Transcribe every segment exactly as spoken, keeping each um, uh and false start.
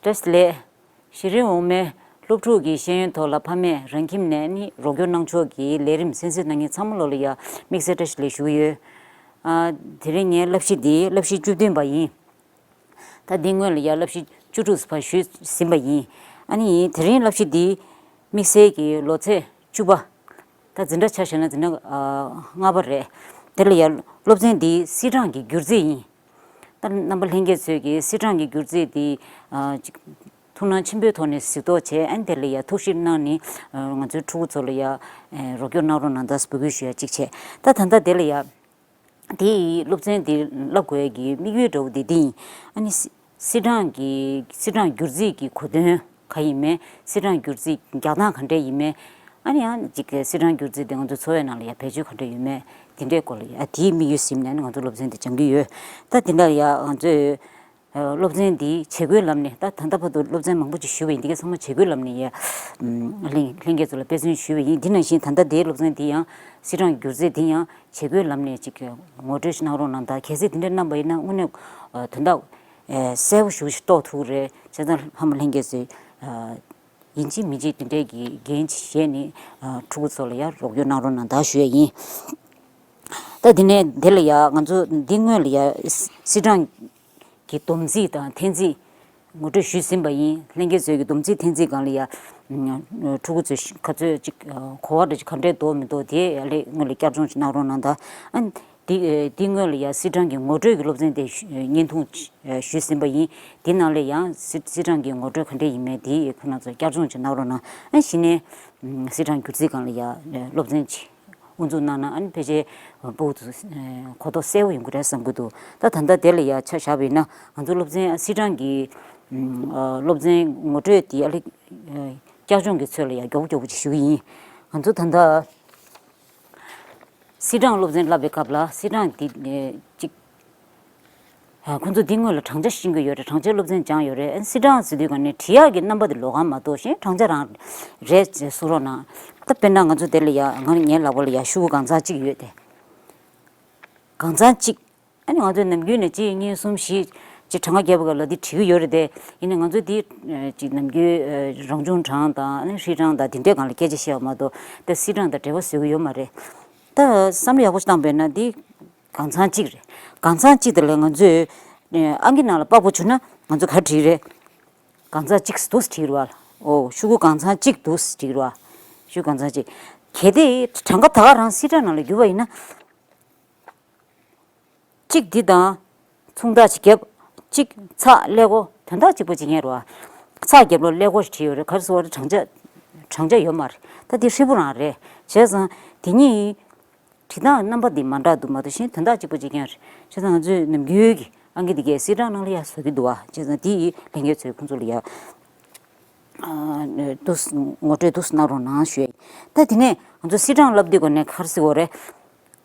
བཀྲ་ཤིས་བདེ་ལེགས། ཤེས་རིག་འོག་མའི་སློབ་ཕྲུག་གི་ཤེས་ཡོན་ཐོག་ལ་ཕ་མས་རང་ཁྱིམ་ནས་ནི་རོགས་སྐྱོར་གནང་ཕྱོགས་ཀྱི་ལས་རིམ་གསན་གཟིགས་གནང་མཁན་ཚང་མ་ལོ་ལ་ཡ་དམིགས་བསལ་བཀྲ་ཤིས་བདེ་ལེགས་ཞུ་གི་ཡོད། ཨ། དེ་རིང་ངའི་བསླབ་གཞི་འདི་བསླབ་གཞི་བཅུ་བདུན་པ་ཡིན། ད་འདི་སྔོན་ལ་ཡ་བསླབ་གཞི་བཅུ་དྲུག་ཕར་ཞུས་ཟིན་པ་ཡིན། ཨ་ནི་དེ་རིང་བསླབ་གཞི་འདི་དམིགས་བསལ་གྱི་ལོ་ཚད་བཅུ་པ། ད་འཛིན་གྲྭ་ཆ་བཞག་ན་འཛིན་གྲྭ་ཨ་ལྔ་པ་རེད། དེ་ལ་ཡ་སློབ་ཚན་འདི་སིལ་གྲངས་ཀྱི་སྒྱུར་རྩིས་ཡིན། ད་རྣམ་པ་ལྷན་རྒྱས་ཚོས་ཀྱིས་སིལ་གྲངས་ཀྱི་སྒྱུར་རྩིས་འདི་ཨ་ཅིག་ཐུགས་སྣང་ཆེན་པོའི་ཐོག་ནས་གཟིགས་རྟོག་བྱས། ཨ་ནི་དེ་ལ་ཡ་ཐུགས་ཞིབ་གནང་ནས་ཨ་ང་ཚོའི་ཕྲུ་གུ་ཚོ་ལ་ཡ་ཨ་རོགས་སྐྱོར་གནང་རོགས་གནང་དང་འབོད་སྐུལ་ཞུ་ཡ་གཅིག་བྱས། ད་ད་ལྟ་དེ་ལ་ཡ་དེའི་སློབ་ཚན་འདི་བསླབ་དགོས་ཀྱི་དམིགས་ཡུལ་འདྲ་བོ་དེ་འདི་ཡིན། ཨ་ནི་སི་སིལ་གྲངས་ཀྱི་སིལ་གྲངས་སྒྱུར་རྩིས་ཀྱི་གོ་དོན་ག་ཡིན་མིན། སིལ་གྲངས་སྒྱུར་རྩིས་རྒྱག་སྟངས་ག་འདྲས་ཡིན་མིན། ཨ་ནི་ཡང་ཅིག་སིལ་གྲངས་སྒྱུར་རྩིས་དེ་ང་ཚོའི་འཚོ་བའི་ནང་ལ་ཡང་བེད་སྤྱོད་ག་འདྲས་ཡོད་མེད་དེ་འདྲའི་སྐོར་ལ་ཡང་དེའི་དམིགས་ཡུལ་ཟིན་ནས་ང་ཚོ་སློབ་ཚན་འདི་སྦྱང་གི་ཡོད། ད་དེ་འདྲ་ཡང་ང་ཚོས་ཨ་སློབ་ཚན་འདི་བྱེད་སྒོའི་ལམ་ནས། ད་ད་ལྟ་བར་དུ་སློབ་ཚན་མང་པོ་ཅིག་ཞུས་པ་ཡིན། འདི་གའི་ཚང་མ་བྱེད་སྒོའི་ལམ་ནས་ཡང་ལྷན་ལྷན་རྒྱས་ཚོ་ལ་དཔེ་མཚོན་ཞུས་པ་ཡིན། འདི་ནང་བཞིན་ད་ལྟ་དེའི་སློབ་ཚན་འདི་ཡང་སིལ་གྲངས་སྒྱུར་རྩིས་འདི་ཡང་བྱེད་སྒོའི་ལམ་ནས་ཅིག་ངོ་སྤྲོད་ཞིག་གནང་རོགས་གནང་དང་། གལ་སྲིད་འདི་འདྲའི་གནང་པ་ཡིན་ན་དངོས་གནས་ཨ་དོན་དག་ཨ་གསལ་པོ་ཞེ་པོ་ཞིག་རྟོགས་ཐུབ་ཀྱི་རེད། བྱས་ཙང་ཕ་མ་ལྷན་རྒྱས་ཚོས་ཨ་ཡིན་གཅིག་མིན་གཅིག་དེ་འདྲའི་གི་འགན་ཅིག་བཞེས་ནས་ཨ་ཕྲུ་གུ་ཚོ་ལ་ཡང་རོགས་སྐྱོར་གནང་རོགས་གནང་དང་ཞུ་ཡ་ཡིན། ད་དེ་ནས་དེ་ལ་ཡང་ང་ཚོ་འདི་སྔོན་ལ་ཡང་སིལ་གྲངས་ཀྱི་སྡོམ་རྩིས་དང་འཐེན་རྩིས་ངོ་སྤྲོད་ཞུས་ཟིན་པ་ཡིན། ལྷན་རྒྱས་ཚོས་ཀྱི་སྡོམ་རྩིས་འཐེན་རྩིས་སྒང་ལ་ཡང་ཕྲུ་གུ་ཚོས་ག་ཚོད་ཅིག་གོ་བ་འདྲ་ཅིག་ག་འདྲས་འདུག་མི་འདུག་དེ་ཡ་ལས་སྔོན་ལ་བསྐྱར་སྦྱོང་ཅིག་གནང་རོགས་གནང་དང་། ཨ་ནི་འདི་འདི་སྔོན་ལ་ཡང་སིལ་གྲངས་ཀྱི་ངོ་སྤྲོད་ཀྱི་སློབ་ཚན་དེ་བརྙན་ཐུང་ཞུས་ཟིན་པ་ཡིན། དེ་ནང་ལ་ཡང་སིལ་སིལ་གྲངས་ཀྱི་ངོ་སྤྲོད་ག་འདྲས་ཡིན་མིན་དེ་ཁོ་རང་ཚོས་བསྐྱར་སྦྱོང་ཅིག་གནང་རོགས་གནང་། ཨ་ནི་གཞི་ནས་སིལ་གྲངས་སྒྱུར་རྩིས་སྒང་ལ་ཡང་སློབ་ཚན་ཅིག་དབུ་འཛུགས་གནང་ན་ཨ་ནི་ཕལ་ཆེར་ཕྲུ་གུ་ཚོ་གོ་རྟོགས་གསལ་པོ་ཡོང་གི་རེད་བསམ་གྱི་འདུག་ད་ད་ལྟ་དེ་ལ་ཡ་ཆ་བཞག་པ་ཡིན་ན་ང་ཚོ་སློབ་ཚན་སིལ་གྲངས་ཀྱི་སློབ་ཚན་ངོ་སྤྲོད་དེ་ཨ་ལེ་བསྐྱར་སྦྱོང་གི་ཚུལ་ལ་ཡ་མགྱོགས་པོ་མགྱོགས་པོ་ཅིག་ཞུ་གི་ཡིན། ང་ཚོ་ད་ལྟ་སིལ་གྲངས་སློབ་ཚན་བསླབ་པའི་སྐབས་ལ་སིལ་གྲངས་དེ་གཅིག་ཁོང་ཚོ་འདི་སྔོན་ལ་བགྲང་བྱ་ཤེས་ཀྱི་ཡོད་རེད། བགྲང་བྱའི་སློབ་ཚན་སྦྱངས་ཡོད་རེད། ཨ་ནི་སིལ་གྲངས་ཟེར་དུས་ག་ནས་བྲི་ཡག་གི་རྣམ་པ་དེ་ལོགས་ཀ་མ་གཏོགས་གཞན་བགྲང་བྱ་རང་རེད་ཅེས་གསུང་རོགས་གནང་། ད་དཔེར་ན་ང་ཚོ་དེ་ལ་ཡ་ང་ངའི་ལག་པ་ལ་ཡ་ཤོག་གུ་གང་ཚང་གཅིག་ཡོད་དེ། གང་ཚང་གཅིག་ཨ་ནི་ང་ཚོས་ནམ་རྒྱུན་ནས་གཅིག་གཉིས་གསུམ་བཞི་ཅེས་གྲངས་ཀ་རྒྱབ་པའི་སྐབས་ལ་འདི་བྲི་གི་ཡོད་རེད་དེ། ཡིན་ནའི་ང་ཚོས་འདི་ཅིག་ནམ་རྒྱུན་རང་བྱུང་གྲངས་དང་ཨ་ནི་ཧྲིལ་གྲངས་དང་དེ་འདྲའི་སྒང་ལ་སྐད་ཆ་བཤད་པ་མ་གཏོགས་དེ་སིལ་གྲངས་དང་འབྲེལ་བ་བཟོ་གི་ཡོད་མ་རེད། ད་བསམ་བློ་ཡག་པོ་ཞིག་བཏང་པས་ན་འདི་གང་ཚང་གཅིག་རེད། གང་ཚང་གཅིག་དེ་ལ་ང་ཚོས་ཨང་ཀི་ནང་ལ་པགས་པ་བྱུགས་ན་ང་ཚོ་ག་རེ་བྲིས་རེད། གང་ཚང་གཅིག་འདུག་སེ་བྲིས་རེད་བ། ཨོ་ཤོག་གུ་གང་ཚང་གཅིག་འདུག་སེ་བྲིས་རེད་བ། ཤོག་གུ་གང་ཚང་གཅིག་གལ་ཏེ་གྲངས་ཀ་ད་ག་རང་སིལ་གྲངས་ནང་ལ་བསྒྱུར་བ་ཡིན་ན། གཅིག་འདི་དང་མཚུངས་རྟགས་ཅིག་བརྒྱབ། གཅིག་ཚེག་ཀླད་ཀོར་དོན་དག་གཅིག་པ་བྱེད་མཁན་རེད་བ། ཚེག་བརྒྱབ་ལ་ཀླད་ཀོར་ཞིག་བྲིས་ཡོད་རེད། ག་རེ་ཟེར་བ་རེད། བགྲང་བྱ་བགྲང་བྱ་ཡོད་མ་རེད། ད་འདི་ཧྲིལ་པོ་རང་རེད། བྱས་ཙང་འདི་གཉིས་བྲིས་སྟངས་རྣམ་པ་འདི་མ་འདྲ་འདུག་མ་གཏོགས་གཞན་དོན་དག་གཅིག་པ་བྱེད་མཁན་རེད། བྱས་ཙང་ང་ཚོས་ནམ་རྒྱུན་གྱི་ཨང་ཀི་འདི་གའི་སིལ་གྲངས་ནང་ལ་ཡ་བཟོ་གི་འདུག་བ། བྱས་ཙང་འདི་ཡི་ལྷན་རྒྱས་ཚོས་ཁོང་ཚོ་ལ་ཡ། ཨ་འདུག་སེ་ངོ་སྤྲོད་འདུག་སེ་གནང་རོགས་གནང་ཞུ་ཡ་ཡིན། ད་དེ་ནས་ང་ཚོ་སིལ་གྲངས་ལབ་དུས་ག་ནས་ག་རེ་ཟེར་དགོས་རེད།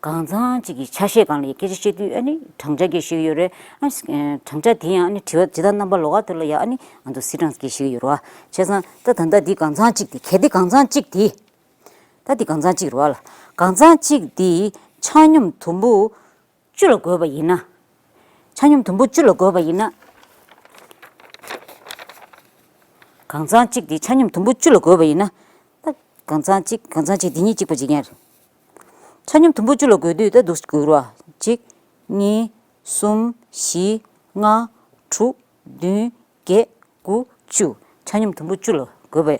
གང་ཚང་གཅིག་གི་ཆ་ཤས་སྒང་ལ་ཡ་སྐད་ཆ་བཤད་དུས་ཨ་ནི་བགྲང་བྱ་སྐད་བཤད་ཀྱི་ཡོད་རེད། ཨ་ནི་བགྲང་བྱ་དེ་ཡང་ཨ་ནི་བྲི་བ་བྱེད་སྟངས་རྣམ་པ་ལོགས་ཀ་དེ་ལ་ཡ་ཨ་ནི་ང་ཚོ་སིལ་གྲངས་སྐད་བཤད་ཀྱི་ཡོད་རེད་བ། བྱས་ཙང་ད་ད་ལྟ་འདི་གང་ཚང་གཅིག་དེ་གལ་ཏེ་གང་ཚང་གཅིག་དེ། ད་འདི་གང་ཚང་གཅིག་རེད་བ་ལ། གང་ཚང་གཅིག་དེ་ཆ་སྙོམས་དུམ་བུ་བཅུ་ལ་བགོས་པ་ཡིན་ན། ཆ་སྙོམས་དུམ་བུ་བཅུ་ལ་བགོས་པ་ཡིན་ན། གང་ཚང་གཅིག་དེ་ཆ་སྙོམས་དུམ་བུ་བཅུ་ལ་བགོས་པ་ཡིན་ན། ད་གང་ཚང་གཅིག་གང་ཚང་གཅིག་དེ་གཉིས་གཅིག་པ་བྱེད་མཁན་རེད། ཆ་སྙོམས་དུམ་བུ་བཅུ་ལ་བགོས་དུས་ད་འདུག་སེ་བགོས་རོགས། གཅིག་གཉིས། གསུམ། བཞི། ལྔ། དྲུག་བདུན། བརྒྱད། དགུ། བཅུ། ཆ་སྙོམས་དུམ་བུ་བཅུ་ལ་བགོས་པ་བྱེད།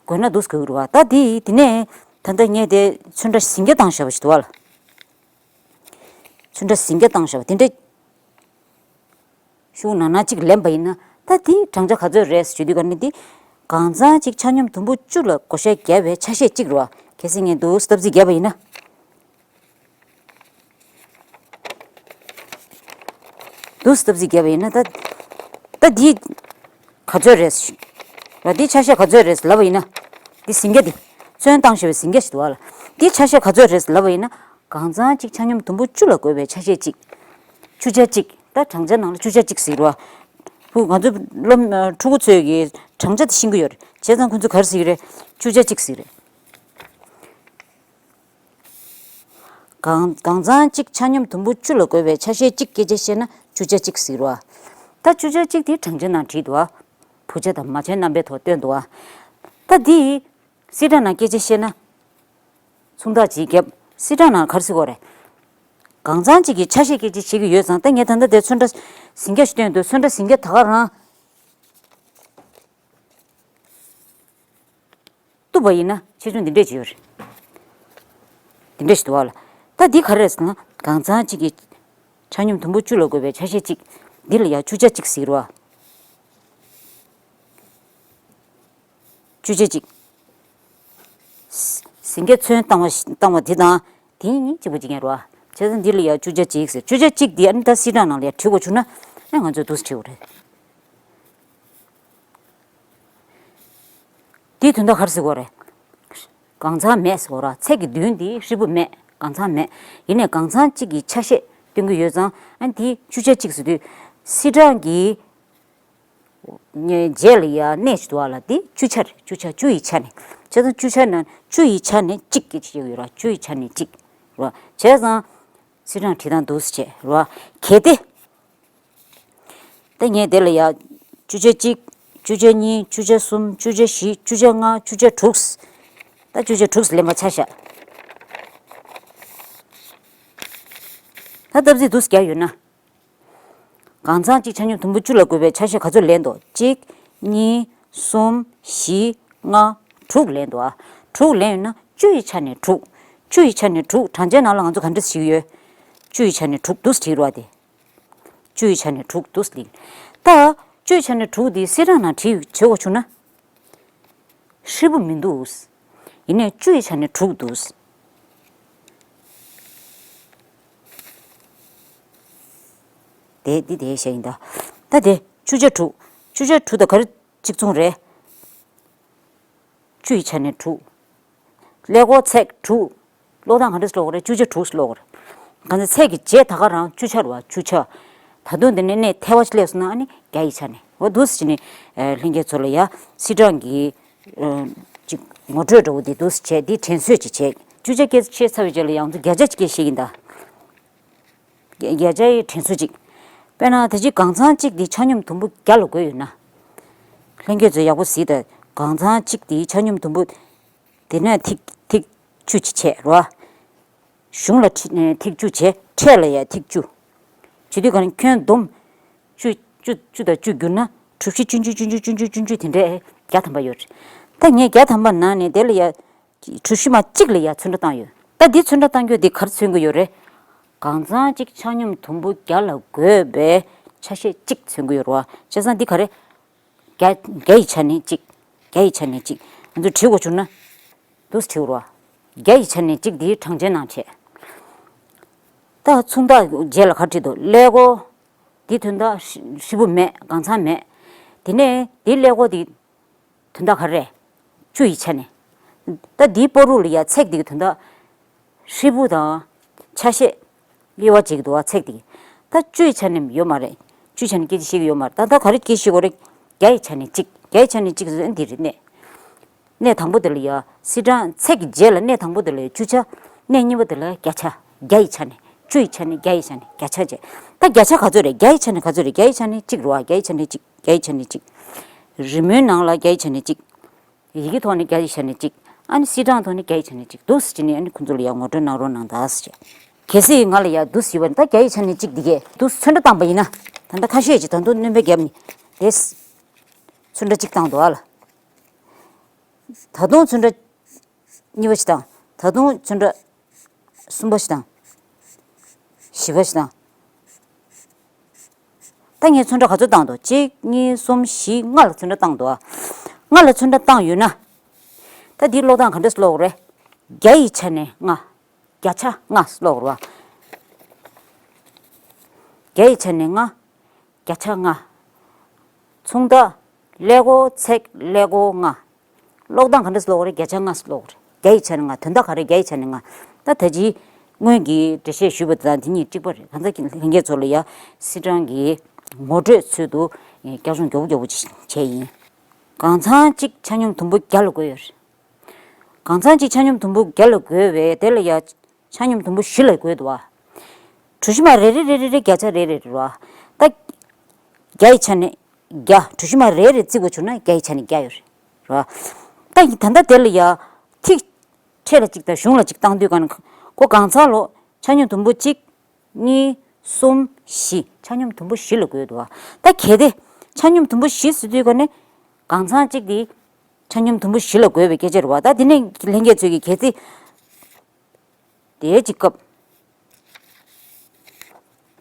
བགོས་ན་འདུག་སེ་བགོས་རོགས། ད་དེ་དེ་ནས་ད་ལྟ་ངས་དེ་ཚོན་ཁྲ་ཟིང་སྐྱ་བཏང་བཞག་པ་ཞིག་འདུག་བ་ལ། ཚོན་ཁྲ་ཟིང་སྐྱ་བཏང་བཞག་པ་དེ་འདྲ། ཤོག་གུ་ནང་ན་གཅིག་ལེན་པ་ཡིན་ན། ད་དེ་བགྲང་བྱ་ག་ཚོད་རེད་ཞུ་དུས་ག་ནས་དེ། གང་ཚང་གཅིག་ཆ་སྙོམས་དུམ་བུ་བཅུ་ལ་བགོ་བཤའ་བརྒྱབ་པའི་ཆ་ཤས་གཅིག་རེད་བ། གལ་སྲིད་ངས་འདུག་སེ་སྟབས་རྩིས་བརྒྱབ་པ་ཡིན་ན། འདུག་སེ་སྟབས་རྩིས་བརྒྱབ་པ་ཡིན་ན་ད། ད་འདི་ག་ཚོད་རེད། ལ་འདི་ཆ་ཤས་ག་ཚོད་རེད་ལབ་པ་ཡིན་ན། འདི་ཟིང་སྐྱ་འདི། ཚོན་བཏང་ཞེས་པའི་ཟིང་སྐྱ་ཞིག་འདུག་བ་ལ། འདི་ཆ་ཤས་ག་ཚོད་རེད་ལབ་པ་ཡིན་ན། གང་ཚང་གཅིག་ཆ་སྙོམས་དུམ་བུ་བཅུ་ལ་བགོས་པའི་ཆ་ཤས་གཅིག་བཅུ་ཆ་གཅིག་ད་བགྲང་བྱ་ནང་ལ་བཅུ་ཆ་གཅིག་ཟེར་བ། ཕུ་ང་ཚོ་སློབ་ཕྲུ་གུ་ཚོས་ཀྱི་བགྲང་བྱ་དེ་ཤེས་ཀྱི་ཡོད་རེད། བྱས་ཙང་ཁོ་ཚོས་ག་རེ་ཟེར་གྱི་རེད། བཅུ་ཆ་གཅིག་ཟེར་གྱི་རེད། གང་གང་ཚང་གཅིག་ཆ་སྙོམས་དུམ་བུ་བཅུ་ལ་བགོས་པའི་ཆ་ཤས་གཅིག་སྐད་ཆ་བཤད་ན་བཅུ་ཆ་གཅིག་ཟེར་བ། ད་བཅུ་ཆ་གཅིག་དེ་གྲངས་ཆའི་ནང་བྲིས་འདུག་ཨ། བུ་ཆ་དང་མ་ཆའི་རྣམ་པའི་ཐོག་བཏོན་འདུག་ཨ། ད་འདི་སིལ་གྲངས་ནང་སྐད་ཆ་བཤད་ན། མཚུངས་རྟགས་ཅིག་བརྒྱབ། སིལ་གྲངས་ནང་ག་རེ་ཟེར་དགོས་རེད། གང་ཚང་གཅིག་གི་ཆ་ཤས་སྐད་ཆ་བཤད་ཀྱི་ཡོད་ཙང་། ད་ངས་ད་ལྟ་དེ་ཚོན་ཁྲ་ཟིང་སྐྱ་ཞིག་བཏོན་འདུག་ཚོན་ཁྲ་ཟིང་སྐྱ་ད་ག་རང་གཏུབ་པ་ཡིན་ན་ཆེ་ཆུང་འདི་འདྲས་ཅིག་ཡོད་རེད། འདི་འདྲས་ཞིག་འདུག་བ་ལ། ད་འདི་ག་རེ་རེད་ཟེར་ན། གང་ཚང་གཅིག་གི་ཆ་སྙོམས་དུམ་བུ་བཅུ་ལ་བགོས་པའི་ཆ་ཤས་གཅིག་འདི་ལ་ཡང་བཅུ་ཆ་གཅིག་ཟེར་བ། བཅུ་ཆ་གཅིག་ཟིང་སྐྱ་ཚོན་བཏང་བ་བཏང་བ་འདི་དང་། དེ་གཉིས་གཅིག་པ་གཅིག་རྐྱང་རེད་བ། བྱས་ཙང་འདི་ལ་ཡང་བཅུ་ཆ་གཅིག་ཟེར། བཅུ་ཆ་གཅིག་འདི་ཨ་ནི་ད་སིལ་གྲངས་ནང་ལ་ཡང་བྲིས་དགོས་བྱུང་ན། ཨ་ང་ཚོས་འདུག་སེ་བྲིས་དགོས་རེད། འདིའི་དོན་དག་ག་རེ་ཟེར་དགོས་རེད། གང་ཚང་མེད་ཟེར་དགོས་རེད། ཚེག་གི་མདུན་འདི་ཧྲིལ་པོ་མེད། གང་ཚང་མེད། ཡིན་ནའི་གང་ཚང་གཅིག་གི་ཆ་ཤས་སྟོན་གྱི་ཡོད་ཙང་། ཨ་ནི་འདི་བཅུ་ཆ་གཅིག་ཟེར་དུས། སིལ་གྲངས་ཀྱི་རྗེས་ལ་ཡ་གནས་ཤིག་འདུག་བ་ལ། འདི་བཅུ་ཆ་རེད། བཅུ་ཆ། བཅུ་ཡི་ཆ་ནས། བྱས་ཙང་བཅུ་ཆ་ནང་། བཅུ་ཡི་ཆ་ནས་གཅིག་སྐད་ཆ་བཤད་ཀྱི་ཡོད་རེད། བཅུ་ཡི་ཆ་ནས་གཅིག་རེད་བ། བྱས་ཙང་སིལ་གྲངས་བྲིས་སྟངས་འདུག་སེ་བྱས་རེད་བ། གལ་ཏེ། ད་ངས་དེ་ལ་ཡ། བཅུ་ཆ་གཅིག་བཅུ་ཆ་གཉིས། བཅུ་ཆ་གསུམ། བཅུ་ཆ་བཞི། བཅུ་ཆ་ལྔ། བཅུ་ཆ་དྲུག་ད་བཅུ་ཆ་དྲུག་ལེན་པ་ཆ་བཞག་ད་སྟབས་བདེ་འདུག་སེ་བརྒྱབ་ཡོད་ན། གང་ཚང་གཅིག་ཆ་སྙོམས་དུམ་བུ་བཅུ་ལ་བགོས་པའི་ཆ་ཤས་ག་ཚོད་ལེན་འདུག་གཅིག་གཉིས། གསུམ། བཞི། ལྔ། དྲུག་ལེན་འདུག་ཨ། དྲུག་ལེན་ཡོད་ན། བཅུ་ཡི་ཆ་ནས་དྲུག་བཅུ་ཡི་ཆ་ནས་དྲུག་གྲངས་ཆའི་ནང་ལ་ང་ཚོ་ག་འདྲ་ཞིག་ཡོད། བཅུ་ཡི་ཆ་ནས་དྲུག་འདུག་སེ་བྲིས་རེད་བ་དེ། བཅུ་ཡི་ཆ་ནས་དྲུག་འདུག་སེ་ལེན། ད་བཅུ་ཡི་ཆ་ནས་དྲུག་འདི་སིལ་གྲངས་ནང་བྲིས་བྱེད་དགོས་བྱུང་ན། ཧྲིལ་པོ་མི་འདུག་ཡིན་ནའི་བཅུ་ཡི་ཆ་ནས་དྲུག་འདུག་དེ་འདི་དེ་བཤད་ཡིན་ད། ད་དེ་བཅུ་ཆ་དྲུག་བཅུ་ཆ་དྲུག་དང་ག་རེ་གཅིག་མཚུངས་རེད། བཅུ་ཡི་ཆ་ནས་དྲུག་ཀླད་ཀོར་ཚེག་དྲུག་ཀློག་སྟངས་ག་འདྲ་ཀློག་དགོས་རེད། བཅུ་ཆ་དྲུག་ཀློག་དགོས་རེད། གང་ཚེ་ཚེག་གི་རྗེས་ད་ག་རང་བཅུ་ཆ་རེད་བ། བཅུ་ཆ། ད་དུང་འདི་ནས་གནས་ཐལ་བ་ཞིག་སླེབས་སོང་ན། ཨ་ནི་བརྒྱ་ཡི་ཆ་ནས། འོ་འདུག་སེ་བྱས་ནས། ཨ་ལྷན་རྒྱས་ཚོ་ལ་ཡ་སིལ་གྲངས་ཀྱི་ཨ་ཅིག་ངོ་སྤྲོད་འདྲ་བོ་འདི་འདུག་སེ་བྱས། འདི་དྲན་གསོ་ཅིག་བྱས། བཅུ་ཆ་སྐད་ཆ་བཤད་ཚར་བའི་རྗེས་ལ་ཡང་ཚོ་བརྒྱ་ཆ་ཅིག་སྐད་བཤད་ཀྱིན་གདའ། བརྒྱ་ཆའི་དྲན་གསོ་ཅིག་དཔེར་ན་ད་ཅི་གང་ཚང་གཅིག་འདི་ཆ་སྙོམས་དུམ་བུ་བརྒྱ་ལ་བགོས་ཡོད་ན། ལྷན་རྒྱས་ཚོས་ཡག་པོ་གཟིགས་དང་། གང་ཚང་གཅིག་འདི་ཆ་སྙོམས་དུམ་བུ། དེ་ནས་ཐིག་ཐིག་བཅུ་ཅིག་བྱས་རེད་བ། གཞུང་ལ་ཐིག་ཐིག་བཅུ་བྱས། འཕྲེད་ལ་ཡ་ཐིག་བཅུ། བྱེད་དུས་གང་ཁྱོན་བསྡོམས། བཅུ་བཅུ་བཅུ་དང་བཅུ་བསྒྱུར་ན། གྲུ་བཞི་བཅུ་བཅུ་བཅུ་བཅུ་བཅུ་བཅུ་བཅུ་དེ་འདྲས་བརྒྱ་ཐམ་པ་ཡོད་རེད། ད་ངས་བརྒྱ་ཐམ་པ་ནང་ནས་དེ་ལ་ཡ། གྲུ་བཞི་མ་གཅིག་ལ་ཡ་ཚོན་ཁྲ་བཏང་ཡོད། ད་འདི་ཚོན་ཁྲ་བཏང་རྒྱུ་འདི་ག་རེ་མཚོན་གྱི་ཡོད་རེད། གང་ཚང་གཅིག་ཆ་སྙོམས་དུམ་བུ་བརྒྱ་ལ་བགོས་པའི་ཆ་ཤས་གཅིག་མཚོན་གྱི་ཡོད་རེད་བ། བྱས་ཙང་འདི་ག་རེ། བརྒྱ་བརྒྱ་ཡི་ཆ་ནས་གཅིག་བརྒྱ་ཡི་ཆ་ནས་གཅིག་ང་ཚོས་བྲིས་དགོས་བྱུང་ན། འདུག་སེ་བྲིས་དགོས་རེད་བ། བརྒྱ་ཡི་ཆ་ནས་གཅིག་འདི་གྲངས་ཆའི་ནང་བྱས། ད་མཚུངས་རྟགས་རྗེས་ལ་ག་རེ་བྲིས་འདུག་ཀླད་ཀོར། འདི་དོན་དག་ཧྲིལ་པོ་མེད། གང་ཚང་མེད། དེ་ནས་འདི་ཀླད་ཀོར་འདི། དོན་དག་ག་རེ་རེད། བཅུ་ཡི་ཆ་ནས། ད་འདིའི་པོ་རུ་ལ་ཡ་ཚེག་འདི་གི་དོན་དག་ཧྲིལ་པོ་དང་། ཆ་ཤས། དབྱེ་བ་འབྱེད་ཀྱི་འདུག་བ། ཚེག་འདི་གི། ད་བཅུ་ཡི་ཆ་ནས་ཡོད་མ་རེད། བཅུ་ཡི་ཆ་ནས་སྐད་ཆ་བཤད་ཀྱི་ཡོད་མ་རེད། ད་ལྟ་ག་རེ་སྐད་ཆ་བཤད་དགོས་རེད། བརྒྱ་ཡི་ཆ་ནས་གཅིག་བརྒྱ་ཡི་ཆ་ནས་གཅིག་ཟེར་འདི་རེད་ནས། གནས་དང་པོ་དེ་ལ་ཡ། སིལ་གྲངས་ཚེག་གི་རྗེས་ལ་གནས་དང་པོ་དེ་ལ་ཡ་བཅུ་ཆ། གནས་གཉིས་པ་དེ་ལ་བརྒྱ་ཆ། བརྒྱ་ཡི་ཆ་ནས། བཅུ་ཡི་ཆ་ནས་བརྒྱ་ཡི་ཆ་ནས་བརྒྱ་ཆ་བྱས། ད་བརྒྱ་ཆ་ག་ཚོད་རེད། བརྒྱ་ཡི་ཆ་ནས་ག་ཚོད་རེད། བརྒྱ་ཡི་ཆ་ནས་གཅིག་རེད་བ། བརྒྱ་ཡི་ཆ་ནས་གཅིག་བརྒྱ་ཡི་ཆ་ནས་གཅིག་རི་མོའི་ནང་ལ་བརྒྱ་ཡི་ཆ་ནས་གཅིག་ཡི་གེ་ཐོག་ནས་བརྒྱ་ཡི་ཆ་ནས་གཅིག་ཨ་ནི་སིལ་གྲངས་ཐོག་ནས་བརྒྱ་ཡི་ཆ་ནས་གཅིག་འདུག་སེ་བྱས་ནས་ཨ་ནི་ཁོང་ཚོ་ལ་ཡ་ངོ་སྤྲོད་གནང་རོགས་གནང་དང་ཟེར་བྱས། གལ་སྲིད་ང་ལ་ཡ་འདུག་སེ་ཡོད་པ་ཡིན་ན། ད་བརྒྱ་ཡི་ཆ་ནས་གཅིག་འདི་གས་འདུག་སེ་ཚོན་ཁྲ་བཏང་པ་ཡིན་ན། ད་ལྟ་ཁ་ཤས་ཀྱིས་ད་དུང་སྣོན་པ་བརྒྱབ་ནས་དེ་ཚོན་ཁྲ་གཅིག་བཏང་འདུག་ཨ་ལ། ད་དུང་ཚོན་ཁྲ་གཉིས་པ་ཞིག་བཏང་། ད་དུང་ཚོན་ཁྲ་གསུམ་པ་ཞིག་བཏང་། བཞི་པ་ཞིག་བཏང་། ད་ངས་ཚོན་ཁྲ་ག་ཚོད་བཏང་འདུག་གཅིག་གཉིས། གསུམ། བཞི། ལྔ་ལ་ཚོན་ཁྲ་བཏང་འདུག་ལྔ་ལ་ཚོན་ཁྲ་བཏང་ཡོད་ན། ད་འདིའི་ཀློག་སྟངས་ག་འདྲས་ཀློག་དགོས་རེད། བརྒྱ་ཡི་ཆ་ནས་ལྔ། བརྒྱ་ཆ་ལྔ་ཀློག་དགོས་རེད་བ། བརྒྱ་ཡི་ཆ་ནས་ལྔ། བརྒྱ་ཆ་ལྔ། མཚུངས་རྟགས། ཀླད་ཀོར་ཚེག་ཀླད་ཀོར་ལྔ། ཀློག་སྟངས་ག་འདྲས་ཀློག་རེད། བརྒྱ་ཆ་ལྔ་ཀློག་རེད། བརྒྱ་ཡི་ཆ་ནས་ལྔ། དོན་དག་ག་རེ། བརྒྱ་ཡི་ཆ་ནས་ལྔ། ད་ད་ཅི་སྔོན་གྱི་འགྲེལ་བཤད་ཞུས་པ་དེ་དང་དེ་གཉིས་གཅིག་པ་རེད། གང་ལྟར་ལྷན་རྒྱས་ཚོ་ལ་ཡ་སིལ་གྲངས་ཀྱི་ངོ་སྤྲོད་ཚུལ་དུ་བསྐྱར་སྦྱོང་མགྱོགས་པོ་མགྱོགས་པོ་ཅིག་བྱས་ཡིན། གང་ཚང་གཅིག་ཆ་སྙོམས་དུམ་བུ་བརྒྱ་ལ་བགོས་ཡོད་རེད། གང་ཚང་གཅིག་ཆ་སྙོམས་དུམ་བུ་བརྒྱ་ལ་བགོས་པས་དེ་ལ་ཡ། ཆ་སྙོམས་དུམ་བུ་བཞི་ལ་བགོས་འདུག་བ། གྲུ་བཞི་མ་རེ་རེ་རེ་རེ་རེ་བརྒྱ་ཆ་རེ་རེ་རེད་བ། ད། བརྒྱ་ཡི་ཆ་ནས་བརྒྱ། གྲུ་བཞི་མ་རེ་རེ་བརྩི་དགོས་བྱུང་ན་བརྒྱ་ཡི་ཆ་ནས་བརྒྱ་ཡོད་རེད། རེད་བ། ད་ཡི་ད་ལྟ་དེ་ལ་ཡ་ཐིག་ཕྲད་ལ་གཅིག་དང་གཞུང་ལ་གཅིག་བཏང་དུས་ག་ནས་ཁོ་གང་ཚང་ལོ་ཆ་སྙོམས་དུམ་བུ་གཅིག་གཉིས། གསུམ། བཞི། ཆ་སྙོམས་དུམ་བུ་བཞི་ལ་བགོས་འདུག་བ། ད་གལ་ཏེ་ཆ་སྙོམས་དུམ་བུ་བཞི་ཟེར་དུས་ག་ནས་གང་ཚང་གཅིག་དེ་ཆ་སྙོམས་དུམ་བུ་བཞི་ལ་བགོས་པའི་སྐད་ཆ་རེད་བ། ད་དེ་ནས་ལྷན་རྒྱས་ཚོས་ཀྱིས་གལ་ཏེ་དེའི་གཅིག་སྐབས།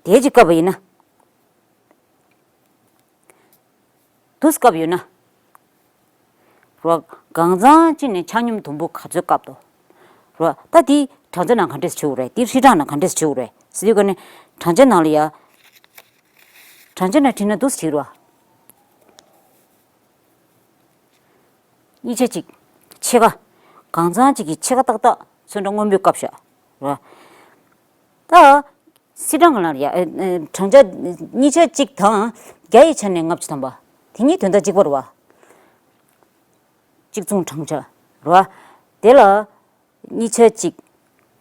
དེའི་གཅིག་སྐབས་པ་ཡིན་ན། དུས་སྐབས་ཡོད་ན། རོ། གང་ཚང་གཅིག་ནས་ཆ་སྙོམས་དུམ་བུ་ག་ཚོད་སྐབས་དོ། རོ། ད་དེ་བགྲང་བྱ་ནང་ག་འདྲས་བྱེད་དགོས་རེད། དེ་ཧྲིལ་གྲངས་ནང་ག་འདྲས་བྱེད་དགོས་རེད་ཟེར་དུས་ག་ནས་བགྲང་བྱ་ནང་ལ་ཡ། བགྲང་བྱ་ནང་བྲིས་ན་དུས་བྱེད་རོ། གཉིས་ཆ་གཅིག་ཕྱེད་ཀ་གང་ཚང་གཅིག་གི་ཕྱེད་ཀ་ཏག་ཏག་ཚོན་ཁྲ་སྔོན་པོའི་སྐབས་བཞག་རོ། ད། ཧྲིལ་གྲངས་ལ་ཡ། ཨེ། ཨེ། བགྲང་བྱ་གཉིས་ཆ་གཅིག་དང་བརྒྱ་ཡི་ཆ་ནས་ལྔ་བཅུ་ཐམ་པ། དེ་གཉིས་དོན་དག་གཅིག་པ་རེད་བ། གཅིག་མཚུངས་བགྲང་བྱ་རེད་བ། དེ་ལ་གཉིས་ཆ་གཅིག་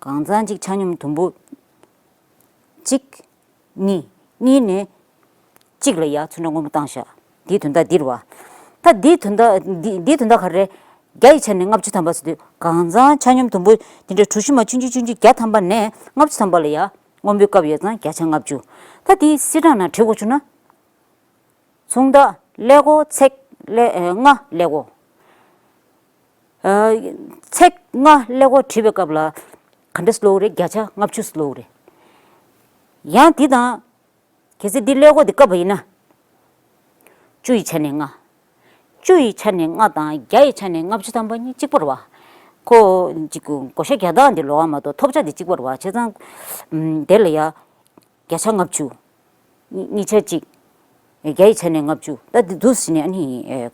གང་ཚང་གཅིག་ཆ་སྙོམས་དུམ་བུ་གཅིག་གཉིས། གཉིས་ནས་གཅིག་ལ་ཡ་ཚོན་ཁྲ་སྔོན་པོ་བཏང་བཞག་འདིའི་དོན་དག་འདི་རེད་བ། ད་འདིའི་དོན་དག་འདི་འདིའི་དོན་དག་ག་རེ། བརྒྱ་ཡི་ཆ་ནས་ལྔ་བཅུ་ཐམ་པ་ཟེར་དུས་གང་ཚང་ཆ་སྙོམས་དུམ་བུ་དེ་འདྲ་གྲུ་བཞི་མ་ཆུང་ཆུང་ཆུང་ཆུང་བརྒྱ་ཐམ་པ་ནས་ལྔ་བཅུ་ཐམ་པ་ལ་ཡ་སྔོན་པོའི་སྐབས་ཡོད་ཙང་བརྒྱ་ཆ་ལྔ་བཅུ། ད་དེ་ཧྲིལ་གྲངས་ནང་བྲིས་དགོས་བྱུང་ན། མཚུངས་རྟགས་ཀླད་ཀོར་ཚེག་ཀླད་ཨེ། ལྔ་ཀླད་ཀོར། ཨ། ཚེག་ལྔ་ཀླད་ཀོར་བྲིས་པའི་སྐབས་ལ་ག་འདྲས་ཀློག་རེད། བརྒྱ་ཆ་ལྔ་བཅུ་ཀློག་རེད། ཡང་འདི་དང་། གལ་སྲིད་འདི་ཀླད་ཀོར་འདི་བཀབ་པ་ཡིན་ན། བཅུ་ཡི་ཆ་ནས་ལྔ། བཅུ་ཡི་ཆ་ནས་ལྔ་དང་བརྒྱ་ཡི་ཆ་ནས་ལྔ་བཅུ་ཐམ་པ་གཉིས་གཅིག་པ་རེད་བ། ཁོ་གཅིག་བགོ་བཤའ་རྒྱག་སྟངས་འདི་ལོགས་མ་གཏོགས་ཐོབ་བྱ་འདི་གཅིག་པ་རེད་བ། བྱས་ཙང་། ཨམ། དེ་ལ་ཡ། བརྒྱ་ཆ་ལྔ་བཅུ། གཉིས་ཆ་གཅིག་བརྒྱ་ཡི་ཆ་ནས་ལྔ་བཅུ། ད་འདི་འདུག་སེ་ནས་ཨ་ནི།